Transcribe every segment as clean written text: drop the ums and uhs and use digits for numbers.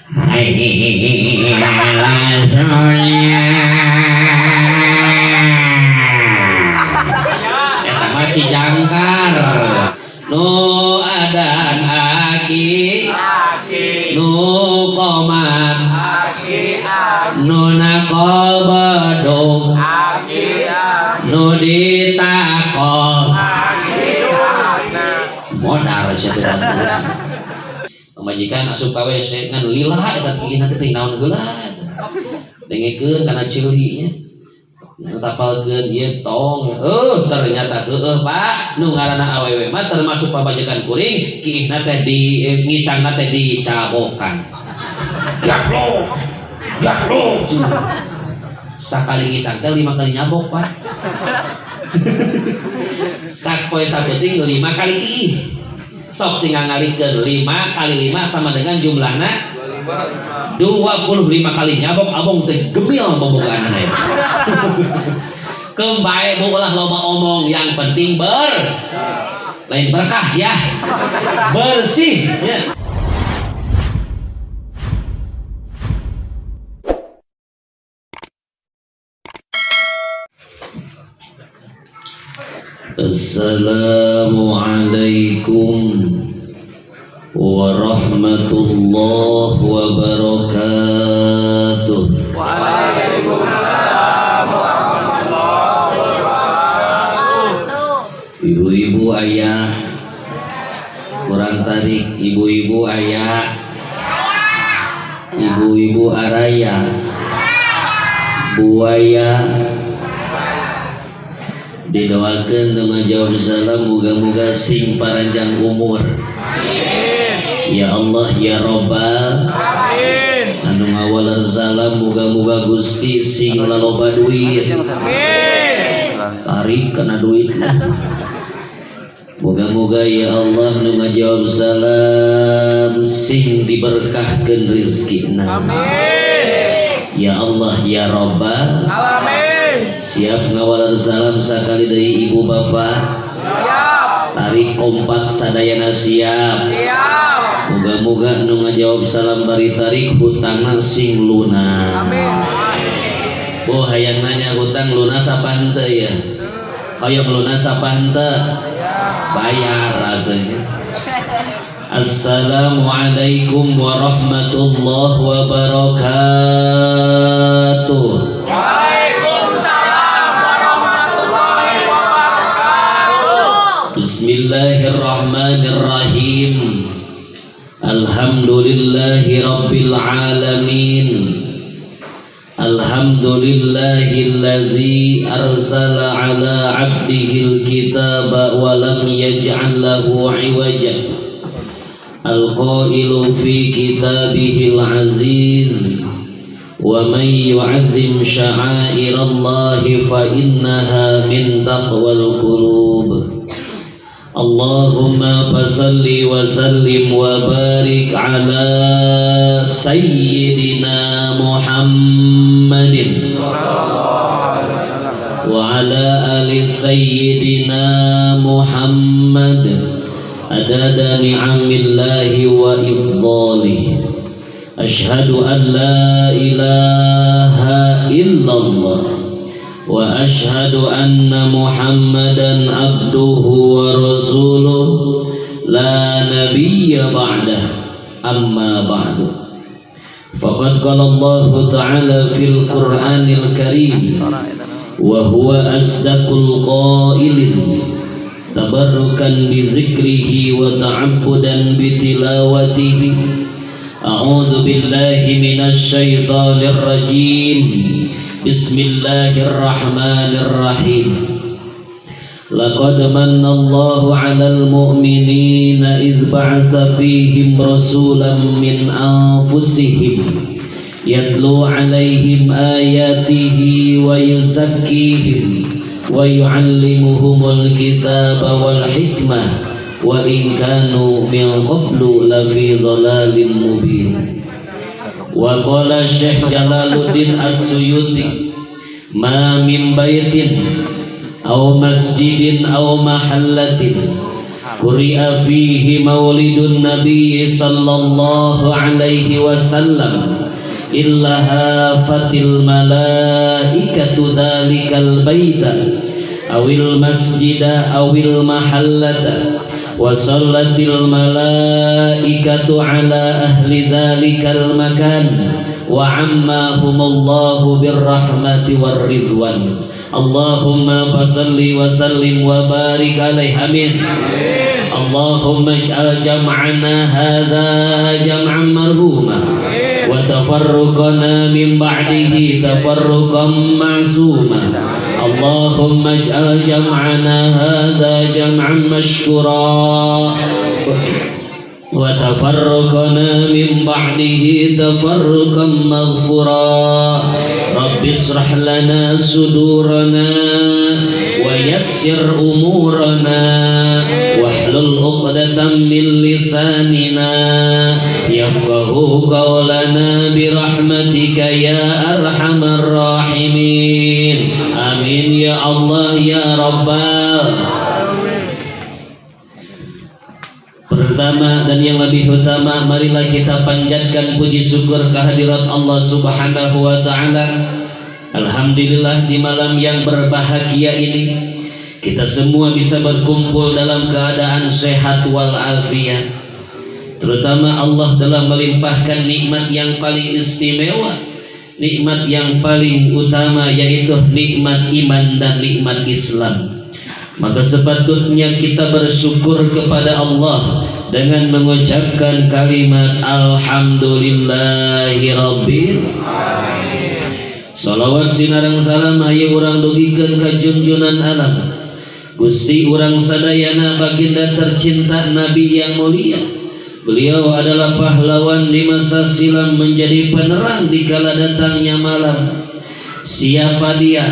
Hayya 'ala sholat. Eta mah Cijangkar. Nu adan aki, nu qomat, nu nakol bedug, nu ditakol modar sia teh. Pamajikan asup ka WC ngan lila eta kieu teh naon heula dengekeun kana ceuli nya tapalkeun ieu tong ternyata heueuh Pak nu ngaranna awewe mah termasuk pamajikan kuring kiihna teh di ngisangna teh dicabokan gaplok gaplok sakali ngisang teh 5 kali nyabok Pak. Sapoe sapenting 5 kali kiih sok tinggal ngalikeun 5 kali 5 sama dengan jumlahna 25 kali nyabok abong teh gemil bobogaan aya. Kembae bu ulah loba omong yang penting ber lain berkah ya bersih ya. Assalamualaikum warahmatullahi wabarakatuh. Waalaikumsalam warahmatullahi wabarakatuh. Ibu-ibu ayah kurang tarik, ibu-ibu ayah, ibu-ibu araya, buaya didoakan dengan jawab salam moga-moga sing paranjang umur. Ya Allah ya Robbal Amin. Anu ngawaler salam moga-moga Gusti sing laloba duit. Amin. Tarik kana duit. Moga-moga ya Allah nu ngajawab salam sing diberkahkeun rezekina. Amin. Ya Allah ya Robbal Alamin. Siap ngawaler salam sakali deui ibu bapak. Siap. Tarik kompak sadayana siap. Siap. Moga-moga nu ngajawab salam bari tarik hutangna sing lunas. Amin. Oh hayang nanya hutang lunas apa henteu ya? Hayang lunas apa henteu? Bayar atuh. Assalamualaikum warahmatullahi wabarakatuh. Waalaikumsalam warahmatullahi wabarakatuh. Bismillahirrahmanirrahim. Alhamdulillahi rabbil alamin. Alhamdulillahilladzi arsala ala abdihil kitaba wa lam yaj'al lahu 'iwaja. Al-qailu fi kitabihil aziz wa man yu'azzim sya'airallahi fa innaha min taqwal qulub. Allahumma fasalli wa sallim wa barik ala sayyidina Muhammadin wa ala ali sayyidina Muhammad adada ni'amillahi wa ifdalihi. Ashhadu an la ilaha illallah wa ashhadu anna Muhammadan abduhu wa rasuluh la nabiyya ba'dah amma ba'du. Faqad qala Allahu ta'ala fil Qur'anil Karim wa huwa asdaqul qailin tabarrukan bi zikrihi wa ta'abbudan bi tilawatihi. A'udzu billahi minasy syaithanir rajim. Bismillahirrahmanirrahim. Laqad manna Allahu 'alal mu'minina idz ba'atsa fihim rasulan min anfusihim yatlu 'alaihim ayatihi wa yuzakkihim wa yu'allimuhumul kitaba wal hikmah wa in kanu min qablu lafi dhalalin mubin. Wa qala Syekh Jalaluddin As-Suyuti ma min baitin aw masjidin aw mahallatin Quri'a fihi maulidun nabi sallallahu alaihi wasallam illa hafatil malaikatu dzalikal baita awil masjida awil mahallata wa sallatil malaikatu ala ahli dzalikal makan wa ammahumullahu birrahmati warridwan. Allahumma fasalli wa sallim wa barik alaihi, amin. Allahumma ij'al jam'ana hadha jam'an marhuma wa tafarruqana min ba'dihi tafarruqan ma'suma. Allahumma ij'al jam'ana hadha jam'an mashkura wa tafarruqana min ba'dihi tafarruqan maghfura. Rabbi israh lana sudurana wa yassir umurana wahlul 'uqdatam min lisanina yafqahu qawlana birahmatika ya arhamar rahimin. Amin ya Allah ya Rabbal. Pertama dan yang lebih utama, marilah kita panjatkan puji syukur kehadirat Allah Subhanahu wa taala. Alhamdulillah, di malam yang berbahagia ini kita semua bisa berkumpul dalam keadaan sehat walafiat. Terutama Allah telah melimpahkan nikmat yang paling istimewa, nikmat yang paling utama, yaitu nikmat iman dan nikmat Islam. Maka sepatutnya kita bersyukur kepada Allah dengan mengucapkan kalimat alhamdulillahirabbil. Salawat sinareng salam hayu urang dugikeun ka junjunan alam, Gusti urang sadayana, baginda tercinta Nabi yang mulia. Beliau adalah pahlawan di masa silam, menjadi penerang di kala datangnya malam. Siapa dia?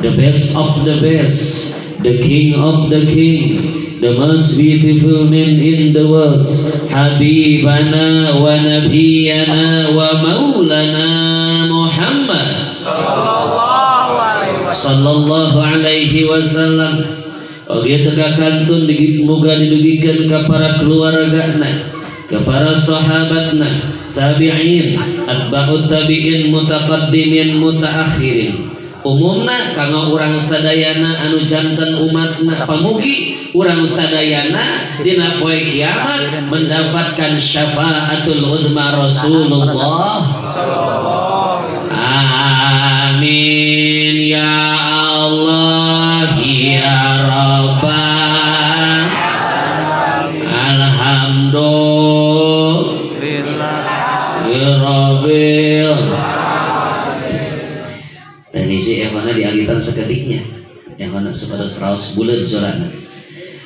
The best of the best, the king of the king, the most beautiful man in the world, Habibana wa Nabiyana wa Maulana Muhammad sallallahu alaihi wasallam. Oge teu kantun muga didugikeun ka para keluargana, ke para sahabatna, tabi'in, atba'ut tabi'in, mutaqaddimin, mutaakhirin, umumna kanggo urang sadayana anu janten umatna. Pamugi urang sadayana dina poe kiamat mendapatkan syafaatul uzma Rasulullah. Amin ya Allah ya Rabbal. Alhamdulillah Rabbil. Teknisi emangnya dialitan sakediknya yang mana sepada seraus bulan sorana.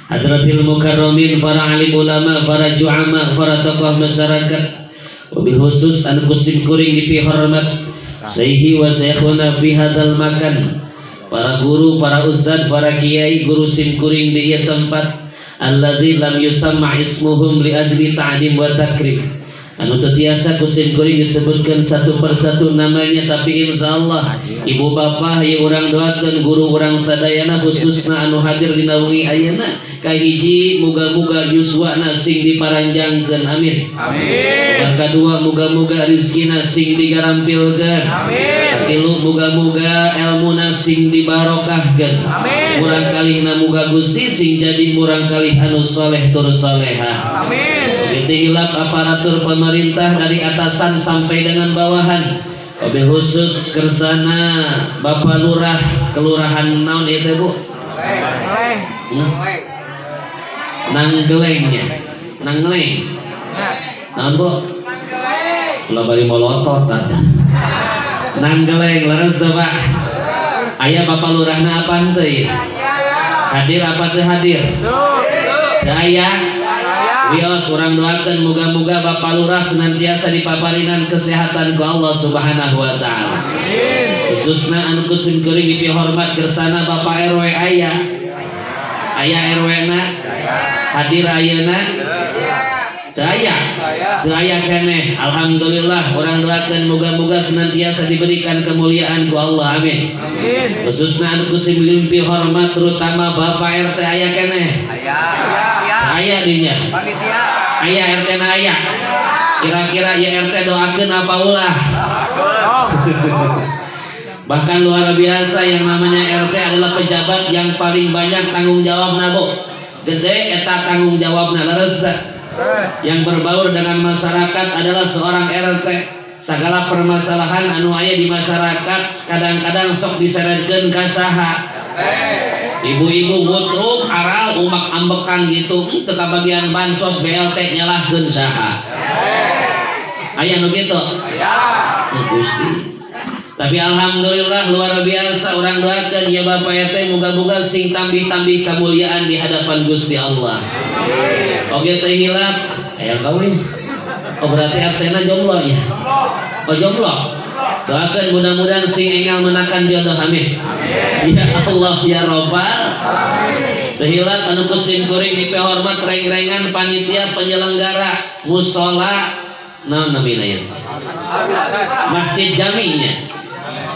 Hadratil mukarramin, para alim ulama, para ju'ama, para tokoh masyarakat, wabil khusus anu ku sim kuring dipihormat, sayhi wa syekhuna fi hadzal makan, para guru, para ustad, para kiai, guru sim kuring di ieu tempat, alladzi lam yusamma ismuhum li ajli ta'lim wa takrim, anu teu tiasa ku sim kuring disebutkan satu persatu namanya, tapi insyaallah ibu bapak ya urang doakeun guru urang sadayana, khususna anu hadir dina wengi ayeuna. Kahiji, muga-muga yuswana sing diparanjangkeun, amin. Amin. Kadua, muga-muga rizkina sing digarampilkeun. Amin. Katilu, muga-muga elmuna sing dibarokahkeun. Amin. Murang kalihna muga Gusti sing jadi murang kalih anu soleh tur solehah. Amin. Teu hilap aparatur pemerintah dari atasan sampai dengan bawahan. Wabil khusus kersana Bapak Lurah Kelurahan naon itu, Bu? Leng. Hmm? Nanggelengnya. Nanggeleng. Naon, Bu? Ulah bari molotot tata. Nanggeleng leres teu, Pak? Aya Bapak Lurahna apa teu ya? Hadir apa teu hadir? Tuh. Teu aya? Wios urang doakeun muga-muga Bapak Lurah senantiasa dipaparinan kesehatan ku Allah Subhanahu wa taala. Amin. Khususna anu ku sim kuring dipihormat kersana Bapak RW aya. Aya RW na? Hadir ayeuna? Teu aya? Teu aya keneh. Alhamdulillah, urang doakeun muga-muga senantiasa diberikan kemuliaan ku Allah. Amin. Amin. Khususna anu ku sim hormat terutama Bapak RT aya keneh. Aya dinya. Panitia. Aya RT na aya. Kira-kira ya RT doakeun apa ulah? Bahkan luar biasa, yang namanya RT adalah pejabat yang paling banyak tanggung jawab bu. Gede eta tanggung jawabna, leres. Yang berbaur dengan masyarakat adalah seorang RT. Segala permasalahan anu aya di masyarakat kadang-kadang sok diseretkeun ka saha? Ibu-ibu ngutruk aral umak ambekan gitu, teu kabagian bansos BLT, nyalahkeun saha? Aya nu kitu? Oh, Gusti. Tapi alhamdulillah luar biasa, urang doakan ya Bapak RT, moga-moga sing tambih-tambih kemuliaan di hadapan Gusti Allah. Oke, teh hilap, aya kawin. Oh, berarti RT na jomblo ya? Oh, jomblo. Doakan mudah-mudahan sing enggal menakan jodoh, amin. Ya Allah ya Robbal. Teu hilap anu ku sim kuring dipehormat reng-rengan panitia penyelenggara musola, naon namina ya? Masjid Jaminya.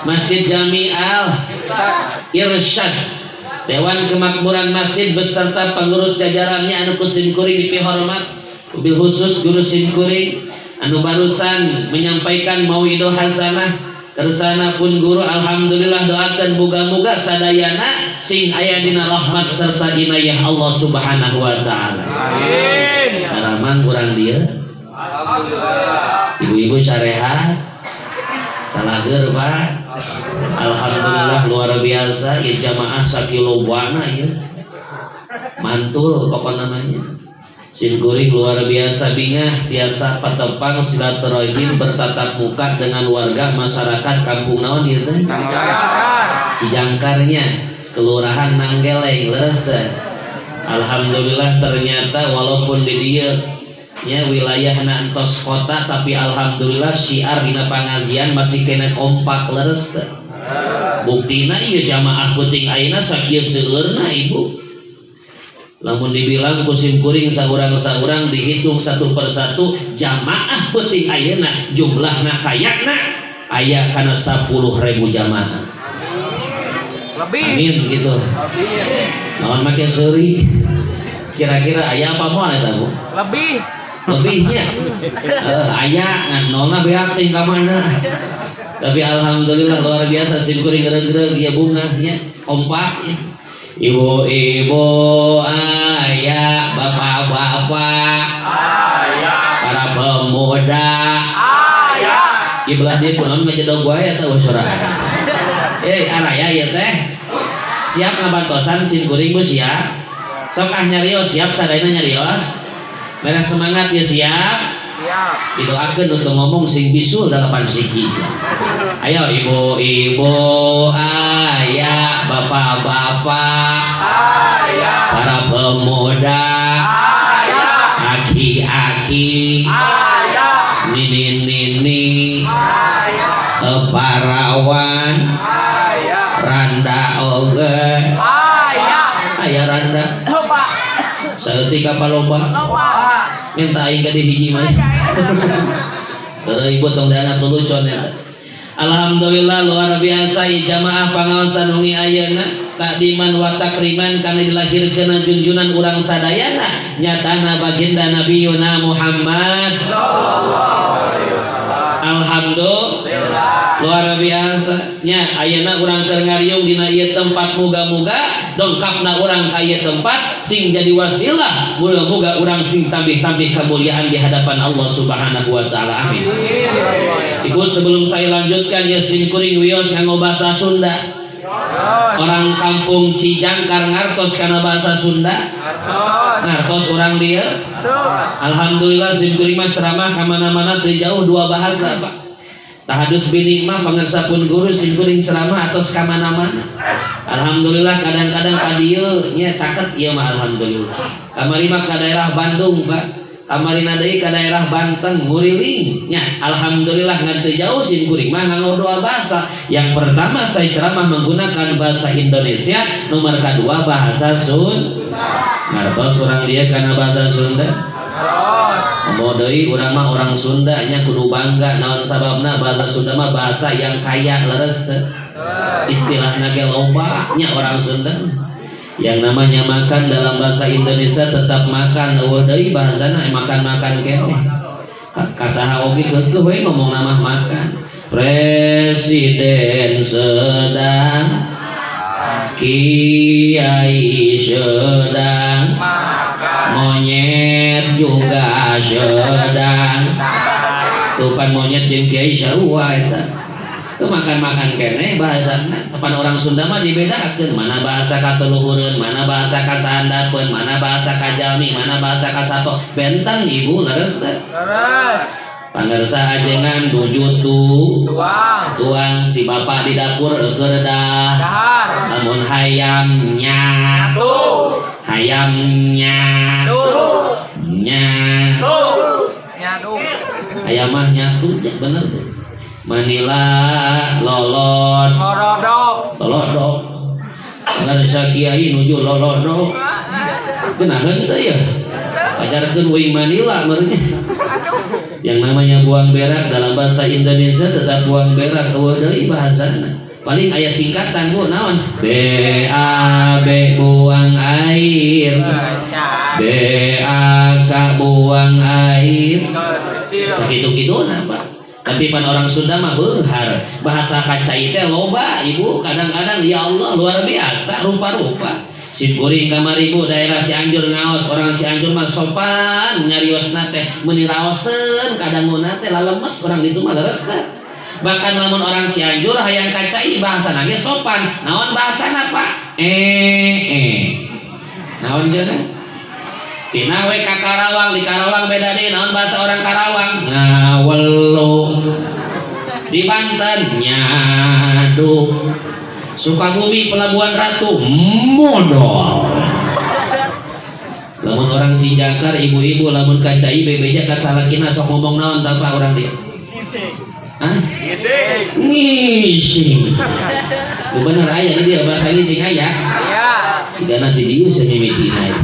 Masjid Jami Al Irsyad. Dewan Kemakmuran Masjid beserta pengurus jajarannya anu ku sim kuring dipihormat, bil khusus guru sim kuring anu barusan menyampaikan mauidhoh hasanah, kersana pun guru. Alhamdulillah, doakan muga-muga sadayana sing aya dina rahmat serta inayah Allah Subhanahu wa taala. Amin. Karamang urang dieu. Alhamdulillah. Ibu-ibu sarehat, calageur, Pak. Alhamdulillah, luar biasa ya jamaah sakilobana ya, mantul pokoknya namanya. Simkuring luar biasa bingah tiasa patepang silaturahim bertatap muka dengan warga masyarakat kampung naon ieu teh? Cijangkarnya, Kelurahan Nanggeleng, leres teh? Alhamdulillah, ternyata walaupun di dieu ya wilayah entos kota, tapi alhamdulillah syiar dina pangajian masih kena kompak, leres teh? Buktina ieu jamaah peuting ayeuna sakieu seueurna. Ibu, lamun dibilang ku sim kuring saurang-saurang dihitung satu persatu, jamaah peuting ayeuna jumlahna kayakna aya kana 10.000 jamaah. Lebih. Amin gitu. Lebih. Naon make seuri? Kira-kira aya apa moal eta, Bu? Lebih. Lebihnya, aya ngan nolna beak ting ka mana. Tapi alhamdulillah luar biasa, sim kuring gereug-gereug ya, bungahnya kompak ya. Ibu-ibu ayah, bapak-bapak, para pemuda, Ayah. Kiblah dia pun ngajedog wae eta suara. Eh, araya ya teh. Siap ngabantosan sim kuring, Bu, siap. Sok ah nyarios, siap sadayana nyarios. Merah semangat ya, siap. Siap. Didoakeun untuk ngomong sing bisul dalapan siki. Ayo, ibu-ibu, ayah, bapak-bapak, Ayah. Para pemuda, Ayah. Aki-aki, Ayah. nini-nini, Ayah. Parawan, Ayah. Randa oge. Ayah. Aya randa. Lupa. Saeutik apa loba? Lupa. Minta aing ka hiji mah. Terus ibu tong dianggap lelucon eta. Alhamdulillah, luar biasa ieu jamaah pangaosan wengi ayeuna, takdiman wa takriman kana dilahirkeun junjunan urang sadayana, nyatana baginda Nabiyuna Muhammad. Alhamdulillah, luar biasa nya ayeuna urang keur ngariung dina ieu tempat. Muga-muga dongkapna urang ka ieu tempat sing jadi wasilah, muga-muga urang sing tambih-tambih kemuliaan di hadapan Allah Subhanahu wa taala, amin. Ibu, sebelum saya lanjutkan ya, sim kuring wios nganggo bahasa Sunda. Orang kampung Cijangkar ngartos kana bahasa Sunda? Ngartos orang dia. Alhamdulillah, sim kuring mah ceramah ka mana-mana teu jauh dua bahasa, Pak. Tahadus binikmah pangersa pun guru sim kuring ceramah atos ka mana-mana. Alhamdulillah, kadang-kadang ka dieu nya caket ieu mah, alhamdulillah. Kamari mah ka daerah Bandung, Pak. Kamari deui ka daerah Banten, nguriling nya. Alhamdulillah, ngan teu jauh sim kuring mah nganggo dua bahasa. Yang pertama saya ceramah menggunakan bahasa Indonesia, nomor kedua bahasa Sunda. Ngartos urang dieu kana bahasa Sunda? Komo deui urang mah orang Sunda nya, kudu bangga. Naon sababna? Bahasa Sunda mah bahasa yang kaya, leres teu? Istilahna ge loba nya orang Sunda. Yang namanya makan dalam bahasa Indonesia tetap makan, euweuh deui bahasana makan-makan keneh. Kasaha oge keukeuh we ngomong nama makan. Presiden sedang, kiai sedang, makan. Monyet juga sedang. Tupan monyet jeung kiai sarua eta. Itu makan-makan keneh bahasana. Kapan orang Sunda mah dibedakeun, mana bahasa kaseluhureun, mana bahasa kasahandapeun, mana bahasa kajalmi, mana bahasa kasato. Benten, Ibu, leres teh? Leres. Pangersa ajengan nuju tu Tuang. Tuang si bapak di dapur keur dah. Dahar. Lamun hayamnya Tuh. Hayamnya Tuh. Nya. Tuh. Nyadu. Hayam mah nyatu ya, bener tuh. Manila lolot. Morodok. Lolodok. Ngarsa kiai nuju lolodok, genaheun teu ya, pajarkeun uing Manila meureunnya. Yang namanya buang berak dalam bahasa Indonesia tetap buang berak, euweuh deui bahasana. Paling aya singkatan, Bu, naon? B A B, buang air. B A K, buang air. Kecil. Sakitu-kitu Pak. Tapi pan orang Sunda mah beunghar, bahasa kacai teh loba, Ibu. Kadang-kadang, ya Allah, luar biasa rupa-rupa. Simkuring kamari, Ibu, daerah Cianjur ngaos. Orang Cianjur mah sopan nyariosna teh, meuni raoseun kadanguna teh, lalemes orang ditu mah, leres teh. Bahkan lamun orang Cianjur hayang kacai, bahasana ge sopan. Naon bahasana, Pak? Eh eh naon jeung Tina we ka Karawang, di Karawang beda deui. Naon bahasa orang Karawang? Ngawelo. Di Banten nyadu. Sukabumi, Pelabuhan Ratu, modal. Lamun orang Cijangkar, ibu-ibu lamun ka cai bebeja ka salakina sok ngomong naon tah, Pak, orang dia? Hah? Ngising. Ngising. Bu, bener aya di dia bahasa ngising aya. Iya. Siga nanti dieu mimitina eta.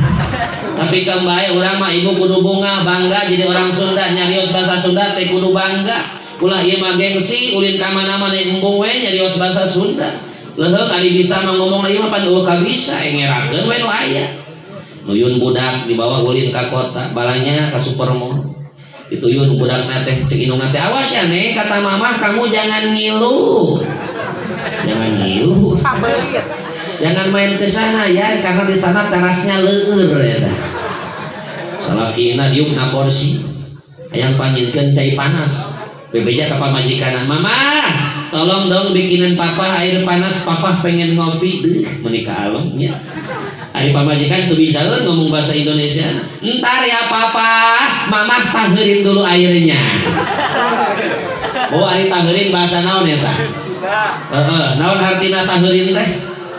Tapi kembali urang mah, Ibu, kudu bunga, bangga jadi orang Sunda, nyarios bahasa Sunda teh kudu bangga. Ulah ieu mah gengsi, ulin ka mana-mana embung we nyarios bahasa Sunda. Leuheung ari bisa mah ngomong ieu mah pan euweuh kabisa, ngerakeun we nu aya. Nuyun budak dibawa ulin ka kota, balanya ka supermall. Dituyun budak teh, cek indungna teh, "Awas ya, Nek, kata Mamah kamu jangan ngilu." Jangan ngilu. Pabelit. Jangan main ke sana ya, karena di sana terasnya leur ya dah. Salakina diuk na kursi. Hayang panyieunkeun cai panas. Bebeja ka pamajikanna, "Mama, tolong dong bikinin Papa air panas, Papa pengen ngopi." Deuh, meuni ka alemnya. Ari pamajikan tuh bisa ngomong bahasa Indonesia. "Ntar ya, Papa, Mama taheurin dulu airnya." Oh, ari taheurin bahasa naon eta? Sudah. Heeh, naon artina taheurin teh?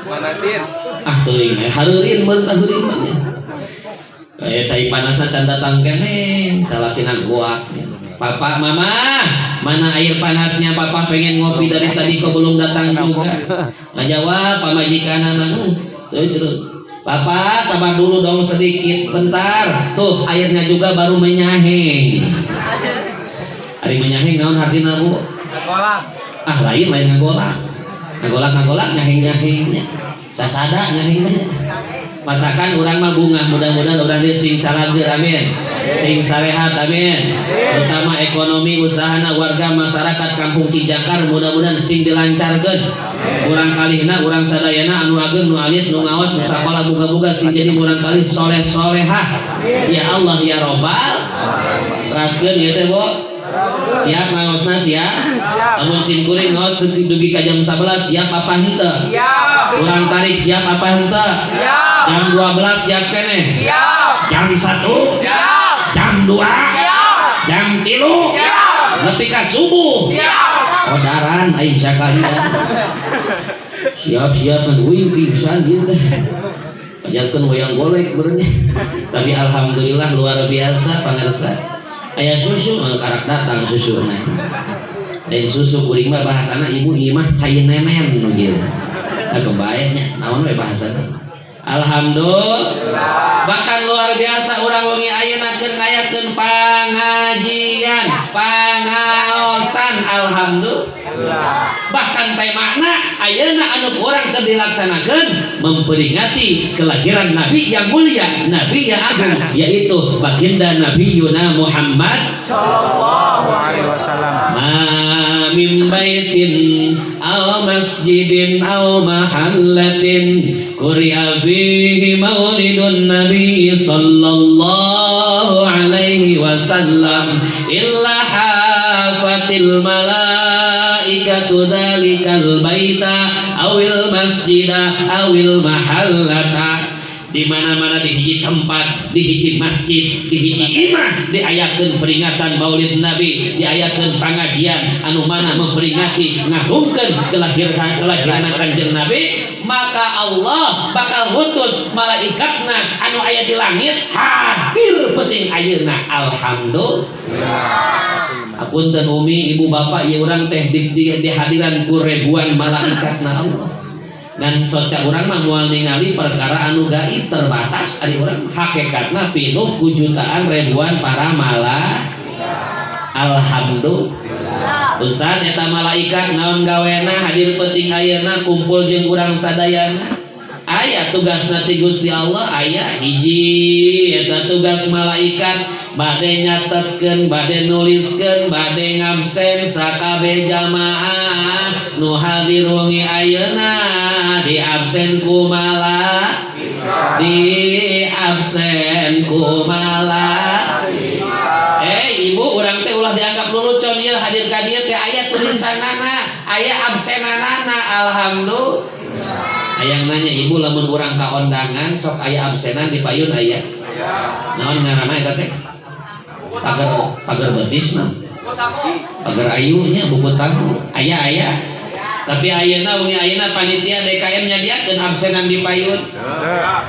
Manasin. Ah, teuing eh hareurin mun taheurin mah nya. Kayak tai panasna can datang keneh, salakina guak. "Papa, Mama, mana air panasnya? Papa pengen ngopi dari tadi, kok belum datang juga?" Ngajawab pamajikanana, terus. "Papa, sabar dulu dong sedikit, bentar. Tuh, airnya juga baru menyaheng." Ari menyaheng naon artina, Bu? Sekolah. Ah, lain, lain ngagolak. Ngagolak ngagolak, nyaheng nyahengnya. Sasada nyaheng teh. Matakan urang mah bungah, mudah-mudahan urang dieu sing calageur, amin. Sing sarehat, amin. Terutama ekonomi usahana warga masyarakat Kampung Cijangkar mudah-mudahan sing dilancarkeun. Urang kalihna, urang sadayana, anu ageng, nu alit, nu ngaos, nu sakola, muga-muga sing jadi murang kalih soleh solehah. Ya Allah ya Robbal. Teraskeun ieu teh, Bu. Siap ngaosna, siap? Siap. Lamun sim kuring ngaos dugi ka jam 11, siap apa henteu? Siap. Urang tarik, siap apa henteu? Siap. Jam 12 siap keneh? Siap. Jam 1? Siap. Jam 2? Siap. Jam 3? Siap. Nepi ka subuh? Siap. Odaran aing sakalian. Siap-siap kan wing pingsan gitu teh. Ajarkeun wayang golek beurnya. Tapi alhamdulillah luar biasa, pangersa. Aya susu, eh, karak datang susuna. Lain susu kuring mah bahasana, Ibu, ieu mah cai nenen nu gitu. Nah, kebaiknya naon we bahasana. Alhamdulillah. Bahkan luar biasa urang wengi ayeuna keur ngayakeun pangajian, pangaosan, alhamdulillah. Alhamdulillah. Bahkan temana ayeuna anu urang keur dilaksanakeun memperingati kelahiran Nabi yang mulia, Nabi yang agung, yaitu baginda Nabi Yuna Muhammad Sallallahu alaihi wasallam. Ma min baitin aw masjidin aw mahallatin quri'a fihi maulidun nabi sallallahu alaihi wasallam illa hafatil malaikatu dzalikal baita awil masjida awil mahallata. Di mana-mana, di hiji tempat, di hiji masjid, di hiji imah diayakeun peringatan Maulid Nabi, diayakeun pengajian anu mana memperingati, ngagungkeun kelahiran kelahiran Kanjeng Nabi, maka Allah bakal ngutus malaikatna anu aya di langit hadir penting ayeuna. Alhamdulillah. Apunten umi, ibu, bapak, ieu urang teh di hadiran ku ribuan malaikatna Allah. Dan soca urang mah moal ningali perkara anu gaib, terbatas ari urang, hakikatna pinuh ku jutaan ribuan para malah. Alhamdulillah. Ustaz, eta malaikat naon gawena hadir penting ayeuna kumpul jeung urang sadayana? Aya tugasna ti Gusti Allah? Aya. Hiji, eta tugas malaikat bade nyatetkeun, bade nuliskeun, bade ngabsen sakabeh jamaah nu hadir wengi ayeuna, di absen ku mala di absen ku mala. Eh, ibu, urang teh ulah dianggap lulucon. Ieu hadir ka dieu teh aya tulisanana, aya absenanana. Alhamdulillah. Hayang nanya, ibu, lamun urang ka ondangan sok aya absenan di payun, aya naon ngaranna eta teh? Pagar, pagar betis mah, pagar ayunya, buku tamu aya, aya. Tapi ayeuna, wengi ayeuna, panitia DKM nyadiakeun absenan di payun?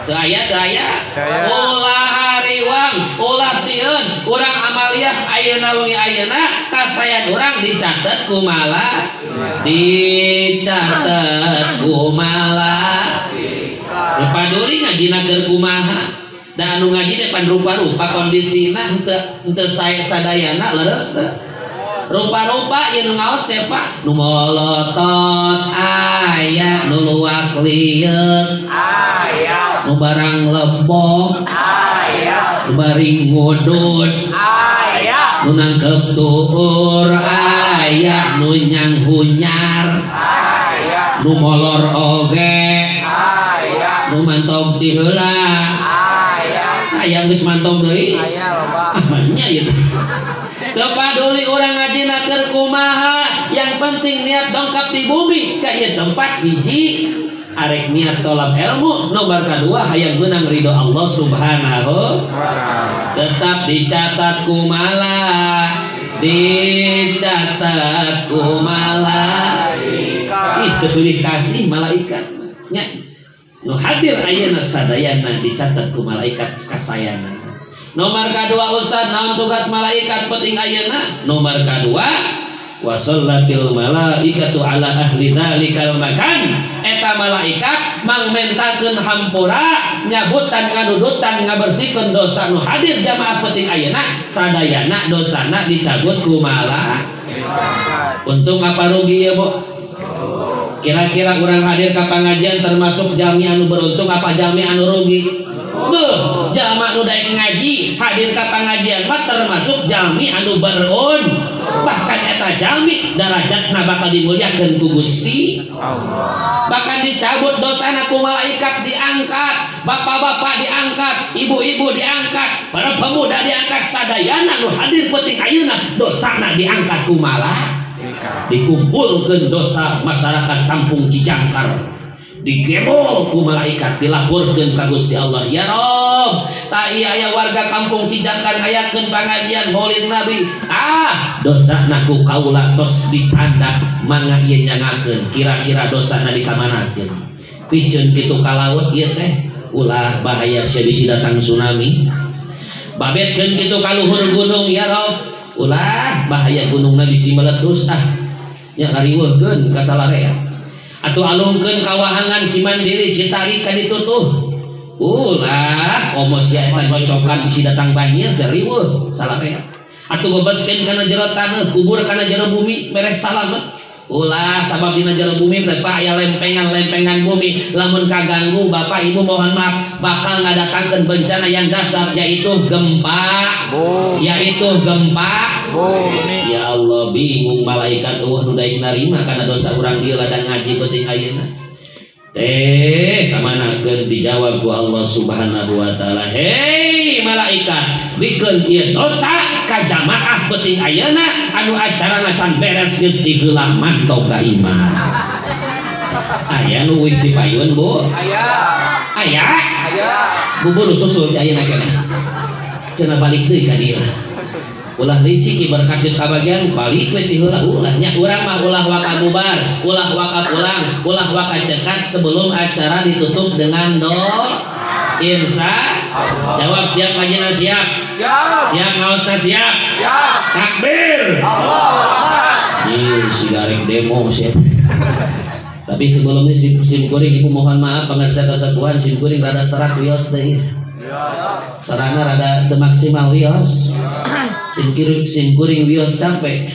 Teu aya, teu aya. Ulah hariwang, ulah sieun. Urang amaliyah ayeuna, wengi ayeuna, kasayan urang dicatet ku mala dicatet ku mala. Paduli ngajina keur kumaha, da anu ngaji teh pan rupa-rupa kondisina, henteu henteu sae sadayana, leres teu? Rupa-rupa ieu nu ngaos teh, Pak, nu molotot aya, nu luak lieuk Aya. nu barang lebok Aya. nu baring ngudud Aya. nu nangkep tuur aya, nu nyanghunyar Aya. nu molor oge Aya. nu mantog di heula Aya. aya, geus mantog deui. Aya loba. Ah, nya ieu. Teu paduli urang ngajina keur kumaha, yang penting niat dongkap di bumi ka ieu tempat. Hiji, arek niat tolab ilmu, nomor kedua hayang menang ridho Allah Subhanahu. Tetap dicatat ku mala dicatat ku malaikat. Ih, teu kasih malaikat nya nu hadir ayeuna sadayana dicatat ku malaikat kasayana. Nomor kedua, Ustaz, naon tugas malaikat penting ayeuna? Nomor kedua, wasallatil malaikatu ala ahli dzalikal makan. Eta malaikat mangmentakeun hampura, nyabutan, nganudutan, ngabersihkeun dosa nu hadir jamaah penting ayeuna sadayana, dosana dicabut ku malaikat. Untung apa rugi ya, Bu? Kira-kira kurang hadir ke pengajian termasuk jalmi anu beruntung apa jalmi anu rugi? Beuh, jalma nu daek ngaji hadir ka pengajian mah termasuk jalmi anu berun, bahkan eta jalmi darajatna bakal dimuliakeun ku Gusti Allah. Bahkan dicabut dosana ku malaikat, diangkat bapak-bapak, diangkat ibu-ibu, diangkat para pemuda, diangkat sadayana nu hadir penting ayeuna, dosana diangkat ku malaikat. Dikumpulkan dosa masyarakat kampung Cijangkar, digebol ku malaikat, dilaporkeun ka Gusti Allah, "Ya Rob, tah ieu aya warga kampung Cijangkar ngayakeun pangajian Maulid Nabi, ah, dosana ku kaula tos dicandak, mangga ieu nyangakeun." Kira-kira dosana dikamanakeun? Piceun kitu ka laut ieu teh, ulah, bahaya sia, bisi datang tsunami. Babetkeun kitu ka luhur gunung, ya Rob, ulah, bahaya gunungna bisi meletus, ah nya, ngariweuhkeun ka salarea. Atau alungkeun ka wahangan Cimandiri, Citarik ka ditu tuh, ulah, komo sia eta nyocokan, bisi datang banjir, riweuh salarea. Atuh bebeskeun kana jero taneuh, kubur kana jero bumi, mereh salamet. Ulah, sabab dina jero bumi teh, Pak, aya lempengan-lempengan bumi. Lamun kaganggu, Bapak Ibu, mohon maaf, bakal ngadatangkeun bencana yang dahsyat, yaitu gempa, Bumi. yaitu gempa Bumi. Ya Allah, bingung malaikat, euweuh nu daek narima karena dosa urang dieu ladang ngaji penting ayeuna teh kamanakeun. Dijawab ku Allah Subhanahu wa taala, "Hei malaikat, bikeun ieu dosa ka jamaah penting ayeuna anu acarana can beres geus digelah mantok ka imah." Aya nu uih di payun, Bu? Aya. Aya? Aya. Bubur susul ti ayeuna keneh cenah, balik deui ka dieu. Ulah licik, berkat geus kabagian balik we ti heula, ulah nya. Urang mah ulah waka bubar, ulah waka pulang, ulah waka cekat sebelum acara ditutup dengan doa. Insya jawab, siap ngajina? Siap? Siap. Siap ngaosna? Siap? Siap. Takbir. Allah Akbar. Ih, si gareng demo siap. Tapi sebelumnya si sim kuring, ibu mohon maaf, pemirsa kesepuhan, sim kuring rada serak, wios teh. Sarana rada teu maksimal, wios. Sim kuring, sim kuring wios capek.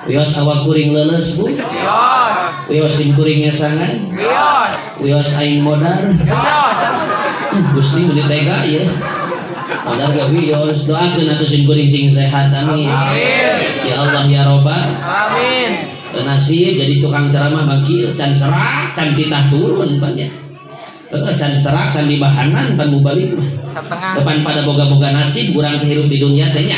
Wios awak kuring leuleus, Bu. Wios. Wios sim kuringnya sangat. Wios. Wios aing modar. Wios. Gusti, meuni tega ya. Modar gak wios. Doakeun atuh sim kuring sing sehat, amin. Amin. Ya Allah ya Robbal. Amin. Nasib jadi tukang ceramah mah kieu, can serak can titah turun pan ya. Heeh, can serak can dibahanan pan mubalik mah. Setengah. Depan pada boga-boga nasib urang teh hirup di dunia teh nya.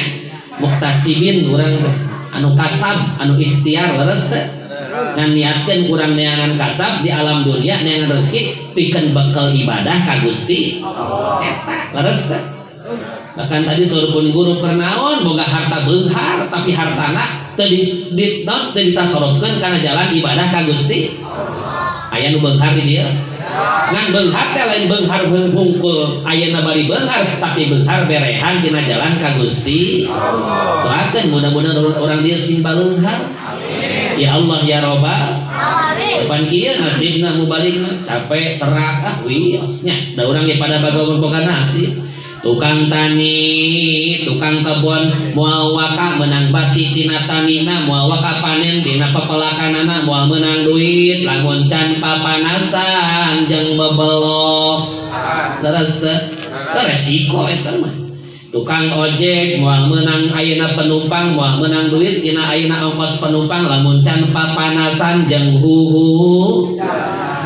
Muktasibin urang teh, anu kasab, anu ikhtiar, leres teh? Ngan niatkeun urang neangan kasab di alam dunia, neangan rezeki pikeun bekal ibadah ka Gusti eta, leres teh? Bahkan tadi saur pun guru, pernaon boga harta beunghar tapi hartana teu di, di non teu ditasorobkeun kana jalan ibadah ka Gusti. Aya nu beunghar di dieu? Ngan beunghar teh lain beunghar hungkul ayeuna bari beunghar, tapi beunghar berehan dina jalan ka Gusti. Doakeun mudah-mudahan orang dieu sing baleunghar. Ya Allah ya Robbal. Depan kieu nasibna mubalik mah capek, serak, ah wios nya. Da urang ge pada boga nasib. Tukang tani, tukang kebun moal waka menang bati tina tanina, moal waka panen dina pepelakanana, moal menang duit lamun can papanasan jeung bebelok. Leres teu? Resiko eta mah. Tukang ojek moal menang ayeuna penumpang, moal menang duit dina ayeuna ongkos penumpang lamun can papanasan jeung huhu.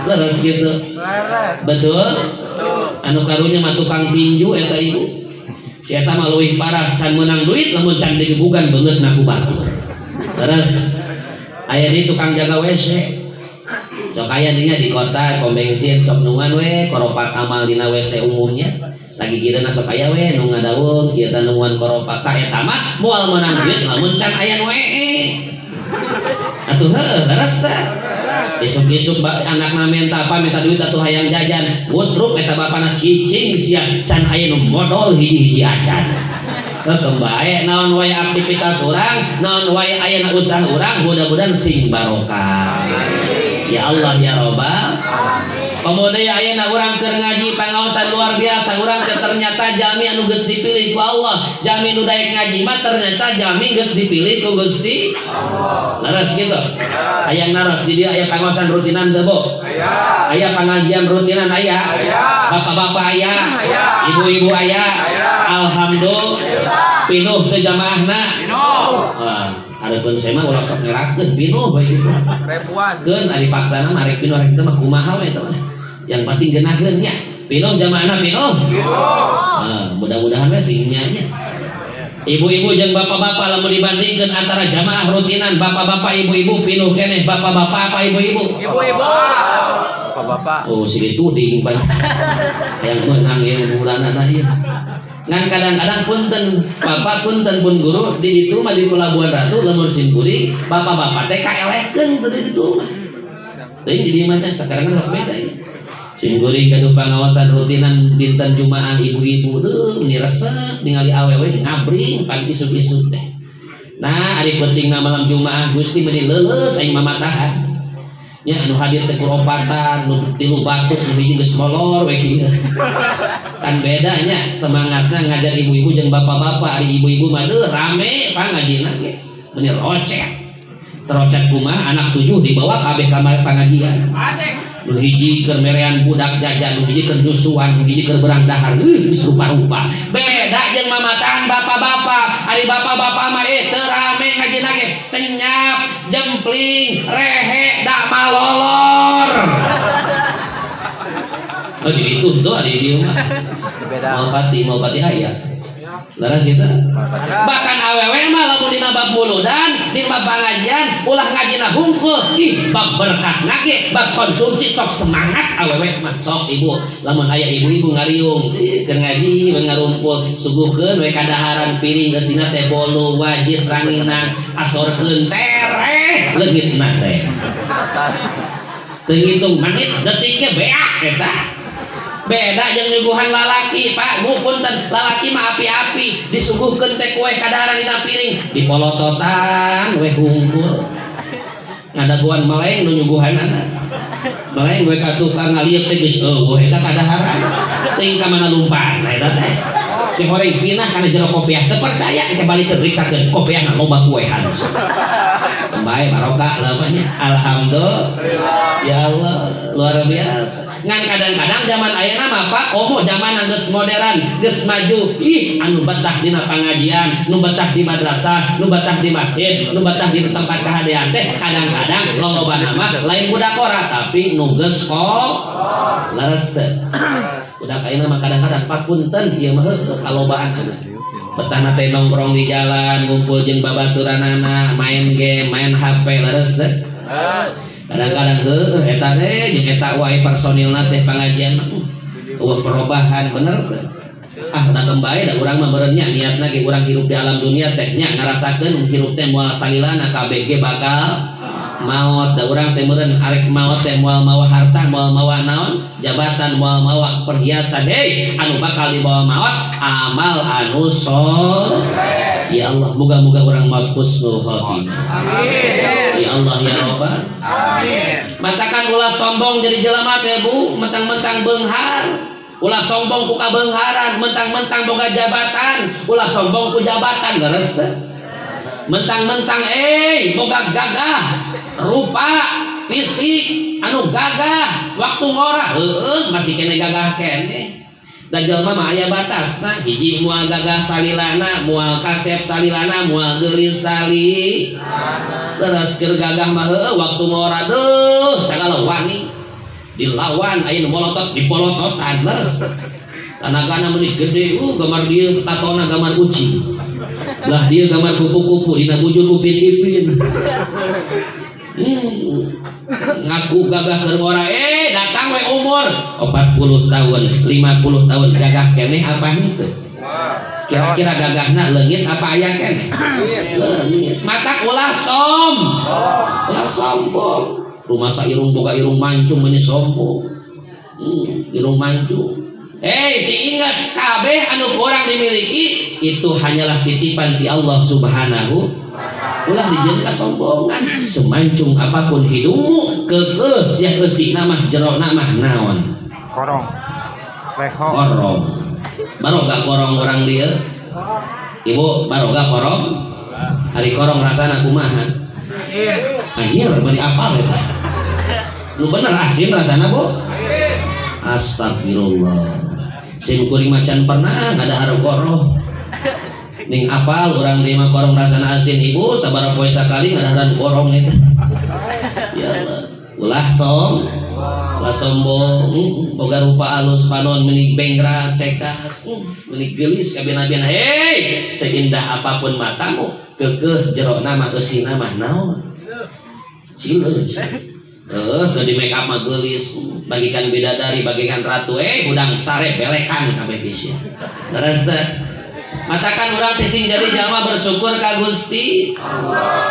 Leres gitu? Leres. Betul? Betul. Anu karunya mah tukang tinju eta, ibu. Si eta mah leuwih parah, can meunang duit lamun can digebugan beungeutna ku batur. Leres? Aya di tukang jaga WC. Sok aya dinya di kota, pom bensin sok nungan we koropak amal dina WC umumnya. Lagi gireuna sok aya we nu ngadaweung kieu teh nungan koropak. Tah, eta mah moal meunang duit lamun can aya nu ee. Atuh heueuh, leres teh? Isuk-isuk anakna minta apa, minta duit atuh, hayang jajan, ngutruk eta bapana, "Cicing sia, can aya nu modol hiji-hiji acan." Heuh, bae naon wae aktivitas urang, naon wae ayeuna usaha urang, mudah-mudahan sing barokah. Ya Allah ya Robbal. Pemuda ya, ayeuna urang keur ngaji pangaosan luar biasa. Urang teh ternyata jalmi anu geus dipilih ku Allah. Jalmi nu daek ngaji mah ternyata jalmi geus dipilih ku Gusti. Leres gitu? Aya naros, di dieu aya pangaosan rutinan teu, Bu? Aya. Aya pangajian rutinan aya? Aya. Bapak-bapak aya? Aya. Ibu-ibu aya? Aya. Alhamdulillah. Pinuh teu jamaahna? Pinuh. Wah, adapun saya mah ulah sok ngerakeun pinuh bae gitu. Ribuan. Keun ari faktana mah arek pinuh arek teu mah kumaha we eta mah. Yang penting geunaheun nya. Pinuh jamaahna, pinuh? Pinuh. Nah, mudah-mudahan we sing nya nya. Ibu-ibu jeung bapak-bapak, lamun dibandingkeun antara jamaah rutinan bapak-bapak, ibu-ibu, pinuh keneh bapak-bapak apa ibu-ibu? Ibu-ibu. Bapak-bapak. Oh, si tuding pan. Yang menang ya bulanana ieu. Ngan kadang-kadang punten bapak, punten pun guru, di ditu mah di Pelabuhan Ratu lamun sim kuring bapak-bapak teh kaelehkeun di ditu mah. Teuing di mana sekarang kan beda ya. Sim kuring gaduh pangaosan rutinan dinten Jumaah ibu-ibu tuh meni resep ningali awewe ngabring pan isuk-isuk teh. Nah, ari pentingna malam Jumaah, Gusti, meni leuleus aing mamatahan. Nya anu hadir teh kuropatan, nu tilu batuk, nu hiji geus molor we kieu. Kan bedanya semangatna ngajar ibu-ibu jeung bapak-bapak. Ari ibu-ibu mah deuh rame pak ngajina ge. Meuni rocet. Terocet kumaha anak tujuh dibawa kabeh ka pangajian. Nu hiji keur merean budak jajan, nu hiji keur nyusuan, nu hiji keur berang dahar, geus rupa-rupa. Beda jeung mamatahan bapak-bapak. Ari bapak-bapak mah teu rame ngajina ge, senyap, jempling, rehe, dak malolor. Oh, jadi itu tuh ari dieu mah. Beda. Mau pati aya. Leres itu. Bahkan awewe mah lamun dina bab muludan, dina bab pangajian, ulah ngajina hungkul. Ih, bab berkah ge, bab konsumsi sok semangat awewe mah. Sok ibu, lamun aya ibu-ibu ngariung, keur ngaji we ngarumpul, suguhkeun we kadaharan piring geusina teh bolu, wajit, ranginang, asorkeun tereh leungitna teh. Atas. Teu ngitung menit detiknya beak eta. Beda jeung nyuguhan lalaki, Pak. Bu punten, lalaki mah api-api disuguhkeun teh kue kadaharan dina piring, dipolototan we hungkul. Ngadaguan meleng nu nyuguhanana. Meleng we ka tukang ngalieuk teh geus eueuh eta kadaharan. Teuing ka mana lumpat nah eta teh. Si horeng pinah kana jero kopiah, teu percaya kita balik ke periksakeun kopiahna loba kuehan. Bae barokah lamanya. Alhamdulillah. Ya Allah, luar biasa. Ngan kadang-kadang zaman ayeuna mah Pak, komo zaman geus modern, geus maju. Ih, anu betah dina pangajian, nu betah di madrasah, nu betah di masjid, nu betah di tempat kahadean teh kadang-kadang lolobana mah lain budak ora tapi nu geus kok leres teh. Budak ayeuna mah kadang-kadang Pak punten ieu mah heueuh kalobaan anu. Betahna teh nongkrong di jalan, ngumpul jeung babaturanana, main game, main HP leres teh. Kadang-kadang heueuh eta teh jeung eta wae personilna teh pangajian mah eueuh perubahan bener teh. Ah da bae da urang mah meureun nya niatna ge urang hirup di alam dunia teh nya ngarasakeun hirup teh moal salilana kabeh ge bakal maot da urang teh meureun arek maot teh moal mawa harta, moal mawa naon, jabatan, moal mawa perhiasan. Hei, anu bakal dibawa maot amal anu soleh. Ya Allah, moga-moga urang maot husnul khotimah. Amin. Ya Allah ya Robbal. Amin. Matakan ulah sombong jadi jelema teh Bu, mentang-mentang beunghar. Ulah sombong ku kabeungharan, mentang-mentang boga jabatan, ulah sombong ku jabatan leres teh. Mentang-mentang boga gagah, rupa, fisik anu gagah, waktu ngora heueuh masih kene gagah kene. Da jelema mah aya batasna, hiji moal gagah salilana, moal kasep salilana, moal geulis sali. Leres keur gagah mah heueuh waktu ngora deuh sagala wani. Dilawan aya nu molotot dipolototan leres. Tanagana meuni gede, gambar dieu tatona gambar ucing. Lah dia gambar kupu-kupu dina bujur Upin Ipin. Ngaku gagah keur ngora datang we umur 40 tahun, 50 tahun gagah keneh apa henteu? Kira-kira gagahna leungit apa aya keneh? Leungit. Matak ulah ulah sombong. Rumah sa irung boga irung mancung meuni sombong. Irung mancung. Si ingat kabeh anu kurang dimiliki itu hanyalah titipan ti Allah Subhanahu. Ulah dijieun kasombongan, semancung apapun hidungmu keukeuh sia eusina mah jerona mah naon? Korong. Leho. Korong. Baroga korong orang dia. Ibu baroga korong. Hari korong rasana kumaha? Asin. Anjir, bari apal eta. Nu bener asin rasana, Bu? Astagfirullah. Sim kuring macan pernah ngadahar korong. Ning apal urang di mah korong rasana asin ibu sabaraha poe sakali ngadaharan korong eta. Ya Allah. Ulah ulah sombong, boga rupa alus panon meuni bengras cekas, meuni geulis kabina-bina. Hei, seindah apapun matamu, keukeuh jerona mah eusina mah naon? Cileus. Teu di make up mah geulis, bagikan bidadari, bagikan ratu, hudang sare belekan kabeh geus ya. Leres teh. Matakan urang teh sing jadi jalma bersyukur ka Gusti.